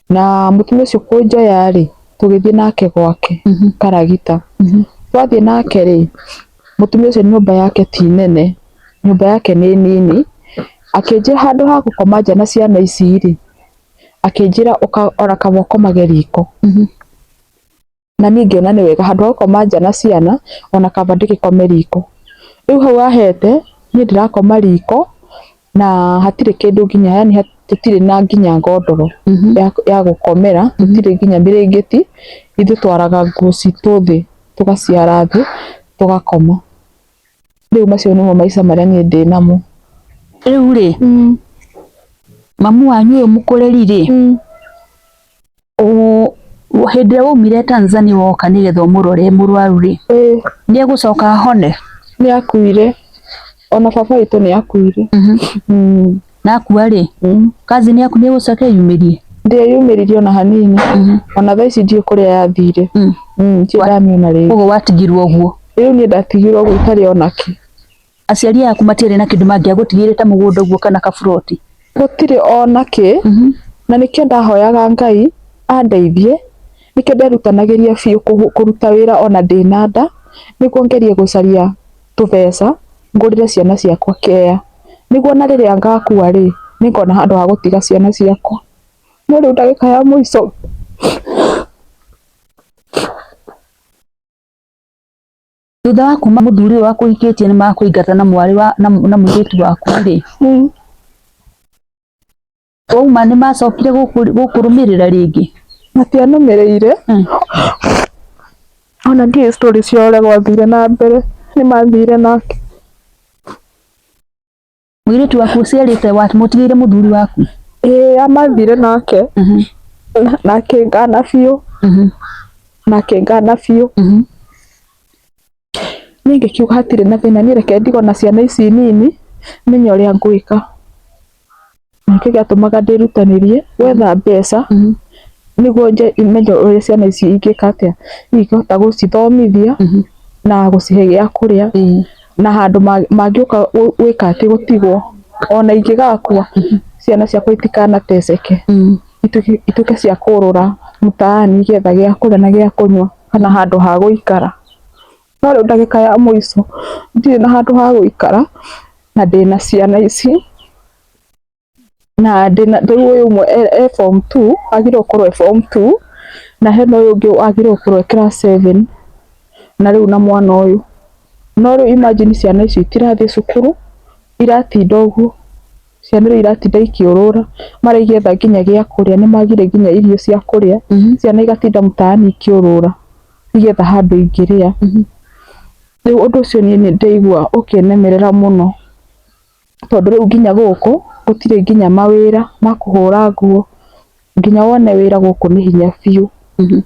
[SPEAKER 1] Na mũtumia ũcio kũnjoya rĩ, tũgĩthiĩ nake gwake Karagita. Twathiĩ nake rĩ, mũtumia ũcio nyũmba yake ti nene, nyũmba yake nĩ nini. Akĩnjĩra handũ ha gũkoma nja na ciana ici rĩ, akĩnjĩra ona kaba ũkomage riko. Na niĩ ngĩona nĩ wega handũ ha gũkoma nja na ciana ona kaba ndĩgĩkome riko. Rĩu hau ahete niĩ ndĩrakoma riko na hatirĩ kĩndũ nginya yani tũtirĩ na nginya ngondoro ya gũkomera, tũtirĩ nginya mĩrĩngĩti, ithuĩ twaraga nguo citũ thĩ tũgaciara thĩ tũgakoma. Rĩu macio nĩmo maica marĩa niĩ ndĩ namo.
[SPEAKER 2] Rĩu rĩ, mamu wanyu ũyũ mũkũreri rĩ, hĩndĩ ĩrĩa waumire Tanzania woka nĩgetha ũmũrore e mũrwaru rĩ, nĩ egũcoka ahone?
[SPEAKER 1] Nĩ akuire, ona baba witũ nĩ akuire.
[SPEAKER 2] Na akua rĩ, cousin yaku nĩ ĩgũcoka ĩyumĩrie?
[SPEAKER 1] Ndĩeyumĩririe ona hanini. Ona thaa ici ndiũĩ kũrĩa yathire. Ndirĩ ndamĩona rĩngĩ.
[SPEAKER 2] Koguo watigirwo ũguo?
[SPEAKER 1] Rĩu niĩ ndatigirwo ũguo itarĩ ona kĩ.
[SPEAKER 2] Aciari aku matiarĩ na kĩndũ mangĩagũtigĩire ta mũgũnda ũguo kana kaburoti?
[SPEAKER 1] Gũtirĩ ona kĩ. Na nĩkĩo ndahoyaga Ngai andeithie, nĩkĩo nderutanagĩria biũ kũruta wĩra ona ndĩna nda, nĩguo ngerie gũcaria tũbeca ngũrĩre ciana ciakwa kea, nĩguo ona rĩrĩa ngakua rĩ, nĩngona handũ ha gũtiga ciana ciakwa. No rĩu ndagĩka ya mũico
[SPEAKER 2] Thutha wa kuma mũthuri ũyũ wakũhikĩtie nĩ makũingata na mwarĩ wa na mũirĩtu waku rĩ, wauma nĩ macokire gũkũrũmĩrĩra rĩngĩ?
[SPEAKER 1] Matianũmĩrĩire. Ona ndiũĩ story cia ũrĩa gwathire na mbere, nĩ mathire nake.
[SPEAKER 2] Mũirĩtu waku ũciarĩte wamũtigĩire mũthuri waku?
[SPEAKER 1] Ĩĩ amathire nake. Na akĩngana biũ. Na akĩngana biũ. Niĩ ngĩkiuga hatirĩ na thĩna, niĩ reke ndigwo na ciana ici nini menye ũrĩa ngwĩka. Nĩkĩo gĩatũmaga ndĩrutanĩrie gwetha mbeca nĩguo menye ũrĩa ciana ici ingĩka atĩa, ingĩhota gũcithomithia na gũcihe gĩa kũrĩa na handũ mangĩũka gwĩka atĩ gũtigwo, ona ingĩgakua ciana ciakwa itikanateceke, ituĩke cia kũrũra mtaani igĩetha gĩa kũrĩa na gĩa kũnyua kana handũ ha gũikara. No rĩu ndagĩka ya mũico ndirĩ na handũ ha gũikara na ndĩna ciana ici na ndĩna rĩu ũyũ ũmwe e form 2, agĩrĩirwo gũkorwo e form 2, na hena ũyũ ũngĩ wagĩrĩirwo gũkorwo e class 7, na rĩu na mwana ũyũ. No rĩu imagine ciana icio itirathiĩ cukuru, iratinda ũguo, ciana rĩu iratinda ikĩũrũra, mara igĩetha nginya gĩa kũrĩa, nĩ magire nginya irio cia kũrĩa, ciana igatinda mtaani ikĩũrũra igĩetha handũ ingĩrĩa. Rĩu ũndũ ũcio niĩ nĩ ndĩraigua ũkĩnemerera mũno, tondũ rĩu nginya gũkũ gũtirĩ nginya mawĩra ma kũhũra nguo, nginya wone wĩra gũkũ nĩ hinya biũ.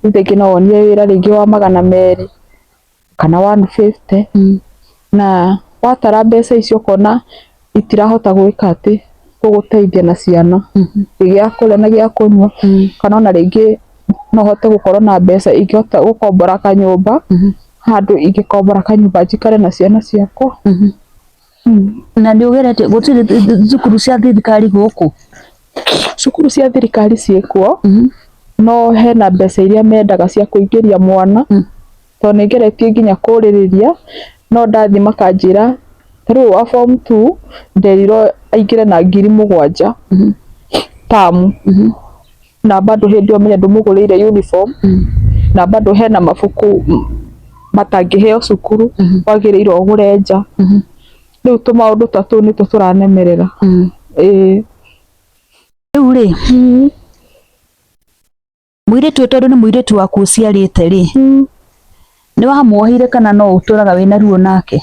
[SPEAKER 1] Rĩngĩ no wonire wĩra rĩngĩ wa 200 kana 150, na watara mbeca icio ũkona itirahota gwĩka atĩ gũgũteithia na ciana, gĩa kũrĩa na gĩa kũnyua, kana ona rĩngĩ no hote gũkorwo na mbeca ingĩhota gũkombora kanyũmba, handũ ingĩkombora kanyũmba njikare na ciana ciakwa.
[SPEAKER 2] Na nĩ ũgeretie gũtirĩ thukuru cia thirikari gũkũ?
[SPEAKER 1] Cukuru cia thirikari ciĩkuo, no hena mbeca iria mendaga cia kũingĩria mwana, tondũ nĩ ngeretie nginya kũrĩrĩria, no ndathiĩ makanjĩra, ta rĩu wa form 2 nderirwo aingĩre na 7,000 tamu, na bado hĩndĩ ĩyo ũmenye ndũmũgũrĩire uniform, na bado hena mabuku matangĩheo cukuru, wagĩrĩirwo ũgũre nja. Rĩu tũmaũndũ ta tũu nĩtwo tũranemerera. Ĩĩ.
[SPEAKER 2] Rĩu rĩ, mũirĩtu ũyũ tondũ nĩ mũirĩtu waku ũciarĩte rĩ, nĩ wamuohire kana no ũtũraga wĩna ruo nake?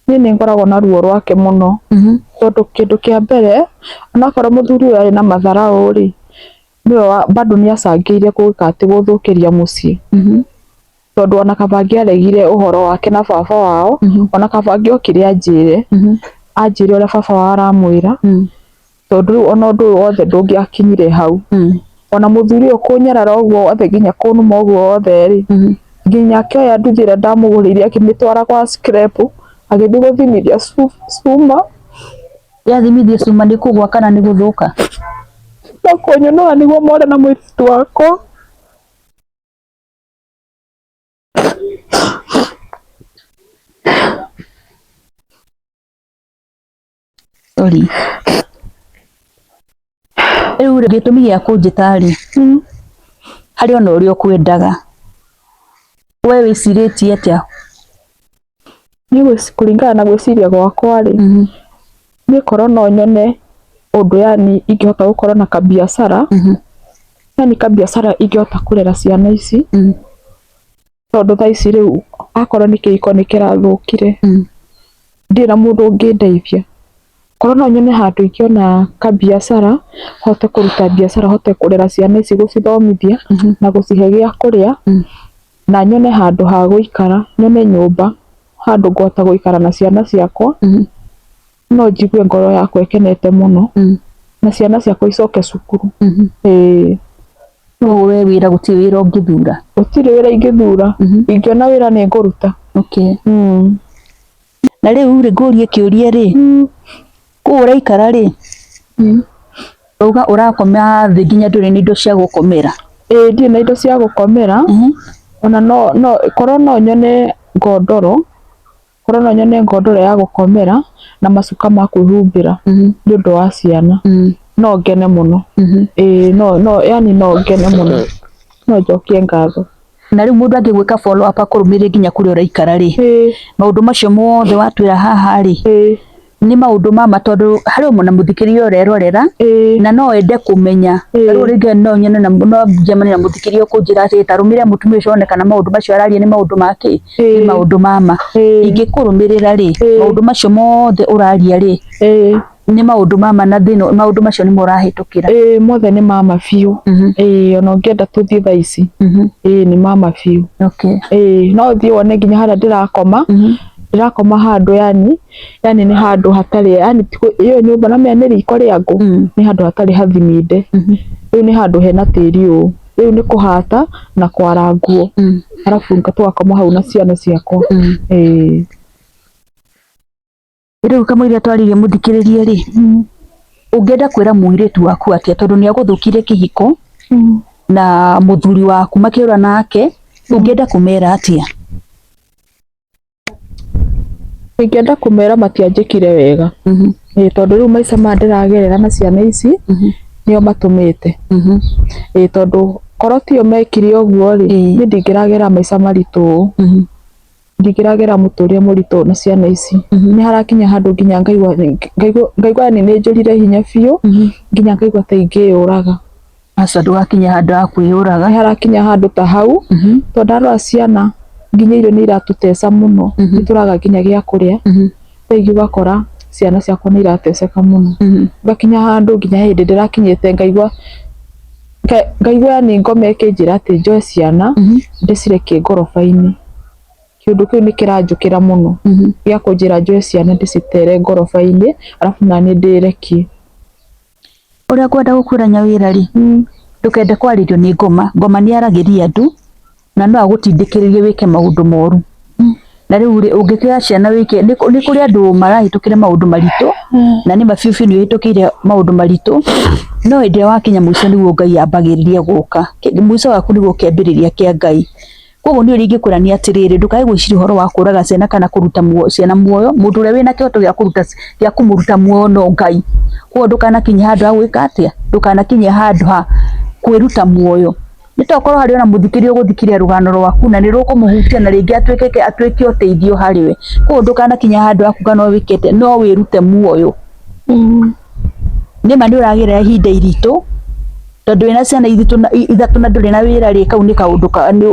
[SPEAKER 1] Niĩ nĩ ngoragwo na ruo rwake mũno, tondũ kĩndũ kĩa mbere onakorwo mũthuri ũyũ arĩ na matharaũ rĩ, nĩwe bado nĩ acangĩire gwĩka atĩ gũthũkĩria mũciĩ. Tondũ ona kaba angĩaregire ũhoro wake na baba wao, ona kaba angĩokire anjĩre, anjĩre ũrĩa baba wao aramwĩra, tondũ rĩu ona ũndũ ũyũ wothe ndũngĩakinyire hau. Ona mũthuri ũyũ kũnyarara ũguo wothe nginya kũnuma ũguo wothe rĩ, nginya akĩoya nduthi ĩrĩa ndamũgũrĩire akĩmĩtwara gwa scrap, agĩthiĩ gũthimithia cuma.
[SPEAKER 2] Yathimithio cuma nĩ kũgwa kana nĩ gũthũka?
[SPEAKER 1] Na kũnyũnũra nĩguo more na mũirĩtu wakwa.
[SPEAKER 2] Sorry. Rĩu rĩ, gĩtũmi gĩa kũnjĩta rĩ, harĩ ona ũrĩa ũkwendaga, we wĩcirĩtie atĩa?
[SPEAKER 1] Niĩ kũringana na gwĩciria gwakwa rĩ, niĩ korwo no nyone ũndũ yani ingĩhota gũkorwo na kabiacara, yani kabiacara ingĩhota kũrera ciana ici, tondũ thaa ici rĩu akorwo nĩ kĩhiko nĩ kĩrathũkire, ndirĩ na mũndũ ũngĩndeithia. Korwo no nyone handũ ingĩona kabiacara, hote kũruta biacara, hote kũrera ciana ici, gũcithomithia na gũcihe gĩa kũrĩa, na nyone handũ ha gũikara, nyone nyũmba handũ ngũhota gũikara na ciana ciakwa, no njigue ngoro yakwa ĩkenete mũno. Na ciana ciakwa icoke cukuru. Ĩĩ.
[SPEAKER 2] Koguo we wĩra gũtirĩ wĩra ũngĩthura?
[SPEAKER 1] Gũtirĩ wĩra ingĩthura. Ingĩona wĩra nĩ ngũruta.
[SPEAKER 2] Okay. Na rĩu rĩ, ngũrie kĩũria rĩ, kũu ũraikara rĩ, uga ũrakoma thĩ nginya ndũrĩ na indo cia gũkomera?
[SPEAKER 1] Ĩĩ, ndirĩ na indo cia gũkomera. Ona no korwo no nyone ngondoro, korwo no nyone ngondoro ya gũkomera na macuka ma kwĩhumbĩra nĩ ũndũ wa ciana, no ngene mũno. Ĩĩ, no yani no ngene mũno, no njokie ngatho.
[SPEAKER 2] Na rĩu mũndũ angĩgwĩka follow up akũrũmĩrĩre nginya kũrĩa ũraikara rĩ, maũndũ macio mothe watwĩra haha rĩ, nĩ maũndũ ma ma, tondũ harĩ o na mũthikĩrĩria ũrerorera na no ende kũmenya. Rĩu rĩngĩ no nyone na no njemanie na mũthikĩrĩria ũkũnjĩra atĩ tarũmĩrĩra mũtumia ũcio wone kana maũndũ macio araria nĩ maũndũ ma kĩ, nĩ maũndũ ma ma. Ingĩkũrũmĩrĩra rĩ, maũndũ macio mothe ũraria rĩ, nĩ maũndũ ma ma, na thĩna maũndũ macio nĩmo ũrahĩtũkĩra?
[SPEAKER 1] Ĩĩ, mothe nĩ mama biũ. Ĩĩ, ona ũngĩenda tũthiĩ thaa ici. Ĩĩ, nĩ mama biũ. Ĩĩ, no ũthiĩ wone nginya harĩa ndĩrakoma. Ndĩrakoma handũ yani nĩ handũ hatarĩ, yani ĩyo nyũmba na menya nĩ riko rĩa ngũ, nĩ handũ hatarĩ hathiminde. Rĩu nĩ handũ hena tĩri ũũ. Rĩu nĩ kũhata na kwara nguo. Arabu tũgakoma hau na ciana ciakwa. Ĩĩ.
[SPEAKER 2] Rĩu kamũira twarĩrie mũthikĩrĩrie rĩ, ũngĩenda kwĩra mũirĩtu waku atĩa, tondũ nĩ agũthũkirie kĩhiko na mũthuri waku makĩũra nake, ũngĩenda kũmera atĩa?
[SPEAKER 1] Ingĩenda kũmera matianjĩkire wega. Ĩĩ, tondũ rĩu maica maya ndĩragerera na ciana ici nĩo matũmĩte. Ĩĩ, tondũ korwo tio mekire ũguo rĩ, niĩ ndingĩragerera maica maritũ ũũ. Ndingĩragera mũtũrĩre mũritũ na ciana ici. Nĩ harakinya handũ nginya ngaigua yani nĩ njũrire hinya biũ, nginya ngaigua ta ingĩyũraga.
[SPEAKER 2] Aca, ndũgakinye handũ ha kwĩyũraga.
[SPEAKER 1] Nĩ harakinya handũ ta hau, tondũ ndarora ciana nginya irio nĩ iratũteca mũno, nĩ tũraga nginya gĩa kũrĩa. Rĩngĩ ũgakora ciana ciakwa nĩ irateceka mũno. Ngakinya handũ nginya hĩndĩ ndĩrakinyĩte ngaigua yani ngoma ĩkĩnjĩra atĩ njoe ciana ndĩcirekie ngoroba-inĩ. Kĩũndũ kĩu nĩ kĩranjũkĩra mũno, gĩa kũnjĩra njoe ciana ndĩcitere ngoroba-inĩ arabu naniĩ ndĩrekie.
[SPEAKER 2] Ũrĩa ngwenda gũkwĩra Nyawĩra rĩ, ndũkende kwarĩrio nĩ ngoma. Ngoma nĩ aragĩria andũ na no agũtindĩkĩrĩrie wĩke maũndũ moru. Na rĩu rĩ, ũngĩkĩoya ciana wĩke, nĩ kũrĩ andũ marahĩtũkĩra maũndũ maritũ, na nĩ ma biũ biũ nĩ ũhĩtũkĩire maũndũ maritũ, no hĩndĩ ĩrĩa wakinya mũico nĩguo Ngai ambagĩrĩria gũka. Mũico waku nĩguo kĩambĩrĩria kĩa Ngai. Koguo niĩ ũrĩa ingĩkwĩra nĩ atĩrĩrĩ, ndũkae gwĩciria ũhoro wa kũraga ciana kana kũruta ciana muoyo. Mũndũ ũrĩa wĩna kĩhoto gĩa kũruta gĩa kũmũruta muoyo no Ngai. Koguo ndũkanakinye handũ ha gwĩka atĩa, ndũkanakinye handũ ha kwĩruta muoyo. Nĩ tokorwo harĩ ona mũthikĩrĩria ũgũthikĩrĩria rũgano rwaku na nĩ rũkũmũhutia na rĩngĩ atuĩke ũteithio harĩ we. Koguo ndũkanakinye handũ ha kuga no wĩke atĩa, no wĩrute muoyo. Nĩ ma nĩ ũragerera ihinda iritũ, tondũ wĩna ciana ithatũ na ndũrĩ na wĩra rĩ, kau nĩ kaũndũ,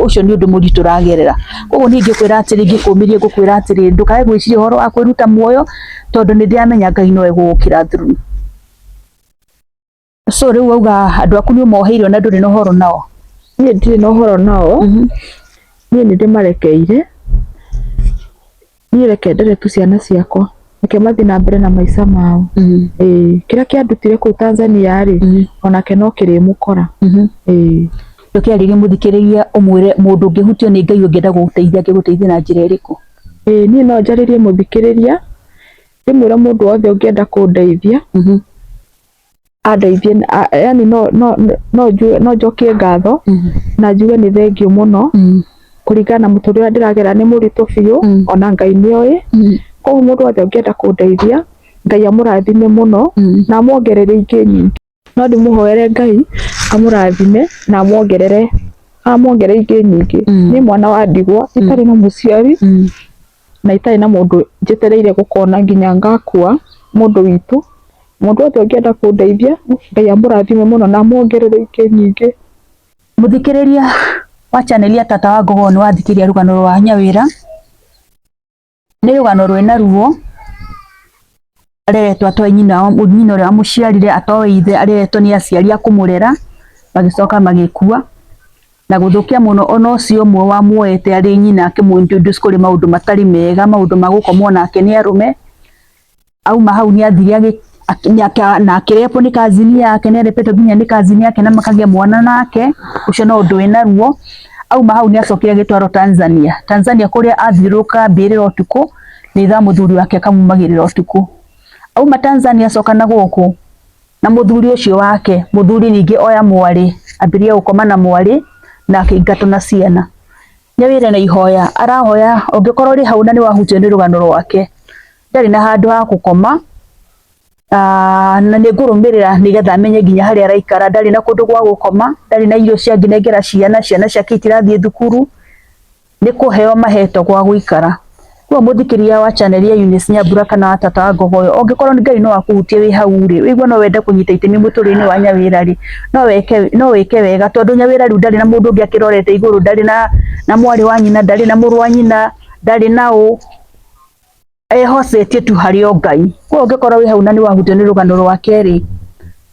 [SPEAKER 2] ũcio nĩ ũndũ mũritũ ũragerera. Koguo niĩ ingĩkwĩra atĩrĩ, ingĩkũmĩria ngũkwĩra atĩrĩrĩ, ndũkae gwĩciria ũhoro wa kwĩruta muoyo, tondũ nĩ ndĩramenya Ngai no egũgũkĩra through. So rĩu wauga andũ aku nĩ ũmoheirio na ndũrĩ na ũhoro nao?
[SPEAKER 1] Niĩ ndirĩ na ũhoro nao, niĩ nĩ ndĩmarekeire. Niĩ reke ndere tu ciana ciakwa, reke mathiĩ na mbere na maica mao. Ĩĩ, kĩrĩa kĩandutire kũu Tanzania rĩ, onake no kĩrĩmũkora. Ĩĩ.
[SPEAKER 2] Ndũkĩarĩrie mũthikĩrĩria ũmwĩre mũndũ ũngĩhutio nĩ Ngai ũngĩenda gũgũteithia angĩgũteithia na njĩra ĩrĩkũ?
[SPEAKER 1] Ĩĩ, niĩ no njarĩrie mũthikĩrĩria, ndĩmwĩre mũndũ wothe ũngĩenda kũndeithia, andeithie, yani no njokie ngatho na njuge nĩ thengiũ mũno, kũringana na mũtũrĩre ũrĩa ndĩragerera nĩ mũritũ biũ, ona Ngai nĩ oĩ. Koguo mũndũ wothe ũngĩenda kũndeithia, Ngai amũrathime mũno na amuongerere ingĩ nyingĩ. No ndĩmũhoere Ngai amũrathime na amuongerere ingĩ nyingĩ. Niĩ mwana wa ndigwa, itarĩ na mũciari na itarĩ na mũndũ njetereire gũkona nginya ngakua, mũndũ witũ. Mũndũ wothe ũngĩenda kũndeithia, Ngai amũrathime mũno na amuongerere ingĩ nyingĩ.
[SPEAKER 2] Mũthikĩrĩria wa channel ya Tata wa Ngogoyo nĩ wathikĩrĩria rũgano rwa Nyawĩra. Nĩ rũgano rwĩna ruo, areretwo atoĩ nyina, nyina ũrĩa wamũciarire, atoĩ ithe, areretwo nĩ aciari a kũmũrera, magĩcoka magĩkua. Na gũthũkia mũno ona ũcio ũmwe wamuoete arĩ nyina akĩmũ introduce kũrĩ maũndũ matarĩ mega, maũndũ ma gũkomwo nake nĩ arũme. Auma hau nĩ athire Na akĩrepwo nĩ kazini yake, nĩ arepetwo nginya nĩ kazini yake na makagĩa mwana nake, ũcio no ũndũ wĩna ruo. Auma hau nĩ acokire agĩtwarwo Tanzania. Tanzania kũrĩa athiũrũrũkaga mbĩrĩra ũtukũ, nĩ thaa mũthuri wake akamumagĩrĩra ũtukũ. Auma Tanzania acoka na gũkũ na mũthuri ũcio wake, mũthuri ningĩ oya mwarĩ, ambĩrĩria gũkoma na mwarĩ na akĩingatwo na ciana. Nyawĩra na ihoya arahoya ũngĩkorwo ũrĩ hau na nĩ wahutio nĩ rũgano rwake, ndarĩ na handũ ha gũkoma, na nĩ ngũrũmĩrĩra nĩgetha menye nginya harĩa araikara, ndarĩ na kũndũ gwa gũkoma, ndarĩ na irio cia angĩnengera ciana, ciana ciake itirathiĩ thukuru, nĩ kũheo mahetwo gwa gũikara. Koguo mũthikĩrĩria wa channel ya Eunice Nyambura kana wa Tata wa Ngogoyo, ũngĩkorwo nĩ Ngai no akũhutie wĩ hau rĩ, wĩigue no wende kũnyita itemi mũtũrĩre-inĩ wa Nyawĩra rĩ, no wĩke wega tondũ Nyawĩra rĩu ndarĩ na mũndũ ũngĩ akĩrorete igũrũ, ndarĩ na mwarĩ wa nyina, ndarĩ na mũrũ wa nyina, ndarĩ na ũ, ehocetie tu harĩ o Ngai. Koguo ũngĩkorwo wĩ hau na nĩ wahutio nĩ rũgano rwake rĩ,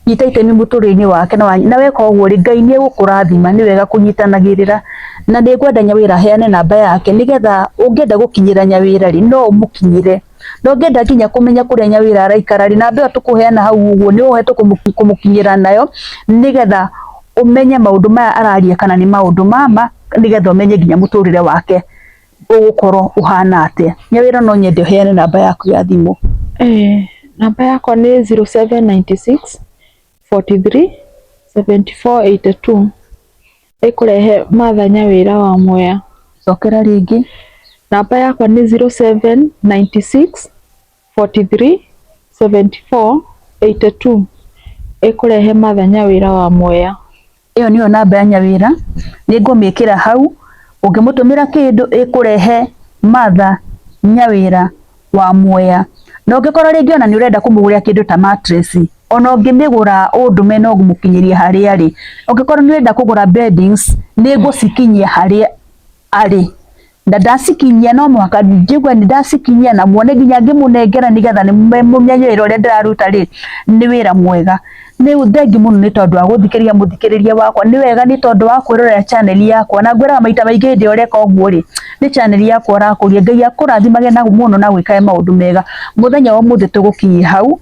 [SPEAKER 2] nyita itemi mũtũrĩre-inĩ wake na weka ũguo rĩ, Ngai nĩ egũkũrathima. Nĩ wega kũnyitanagĩrĩra na nĩ ngwenda Nyawĩra aheane namba yake nĩgetha ũngĩenda gũkinyĩra Nyawĩra rĩ, no ũmũkinyĩre. Na ũngĩenda nginya kũmenya kũrĩa Nyawĩra araikara rĩ, namba ĩyo tũkũheana hau ũguo nĩ ũhe tũkũmũkinyĩra nayo nĩgetha ũmenye maũndũ maya araria kana nĩ maũndũ ma ma, nĩgetha ũmenye nginya mũtũrĩre wake ũgũkorwo ũhana atĩa. Nyawĩra no nyende ũheane namba yaku ya thimũ.
[SPEAKER 1] Namba yakwa nĩ 0796 43 74 82. Ĩkũrehe Martha Nyawĩra wa Mwea.
[SPEAKER 2] Cokera rĩngĩ.
[SPEAKER 1] Namba yakwa nĩ 0796 43 74 82. Ĩkũrehe Martha Nyawĩra wa Mwea.
[SPEAKER 2] Ĩyo nĩyo namba ya Nyawĩra, nĩ ngũmĩkĩra hau, ũngĩmũtũmĩra kĩndũ ĩkũrehe Martha Nyawĩra wa Mwea. Na ũngĩkorwo rĩngĩ ona nĩ ũrenda kũmũgũrĩra kĩndũ ta mattress, ona ũngĩmĩgũra ũndũme no ngũmũkinyĩria harĩa arĩ. Ũngĩkorwo nĩ ũrenda kũgũra beddings, nĩ ngũcikinyia harĩa arĩ. Na ndacikinyia no mũhaka njigue nĩ ndacikinyia na muone nginya ngĩmũnengera nĩgetha mũmenye wĩra ũrĩa ndĩraruta rĩ, nĩ wĩra mwega. Rĩu thengiũ mũno nĩ tondũ wa gũthikĩrĩria mũthikĩrĩria wakwa, nĩ wega nĩ tondũ wa kwĩrorera channel yakwa, na ngwĩraga maita maingĩ hĩndĩ ĩrĩa ũreka ũguo rĩ, nĩ channel yakwa ũrakũria. Ngai akũrathimage na mũno na gwĩkage maũndũ mega. Mũthenya wa ũmũthĩ tũgũkinyia hau,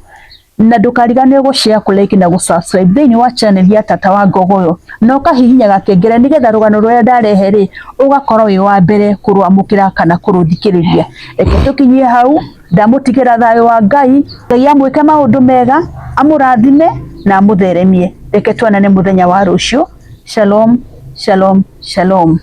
[SPEAKER 2] na ndũkariganĩrwo gũ share, kũ like na gũ subscribe thĩinĩ wa channel ya Tata wa Ngogoyo, na ũkahihinya gakengere nĩgetha rũgano rũrĩa ndarehe rĩ, ũgakorwo wĩ wa mbere kũrwamũkĩra kana kũrũthikĩrĩria. Reke tũkinyie hau, ndamũtigĩra thayũ wa Ngai, Ngai amwĩke maũndũ mega, amũrathime na amũtheremie. Reke tuonane mũthenya wa rũciũ. Shalom, shalom, shalom.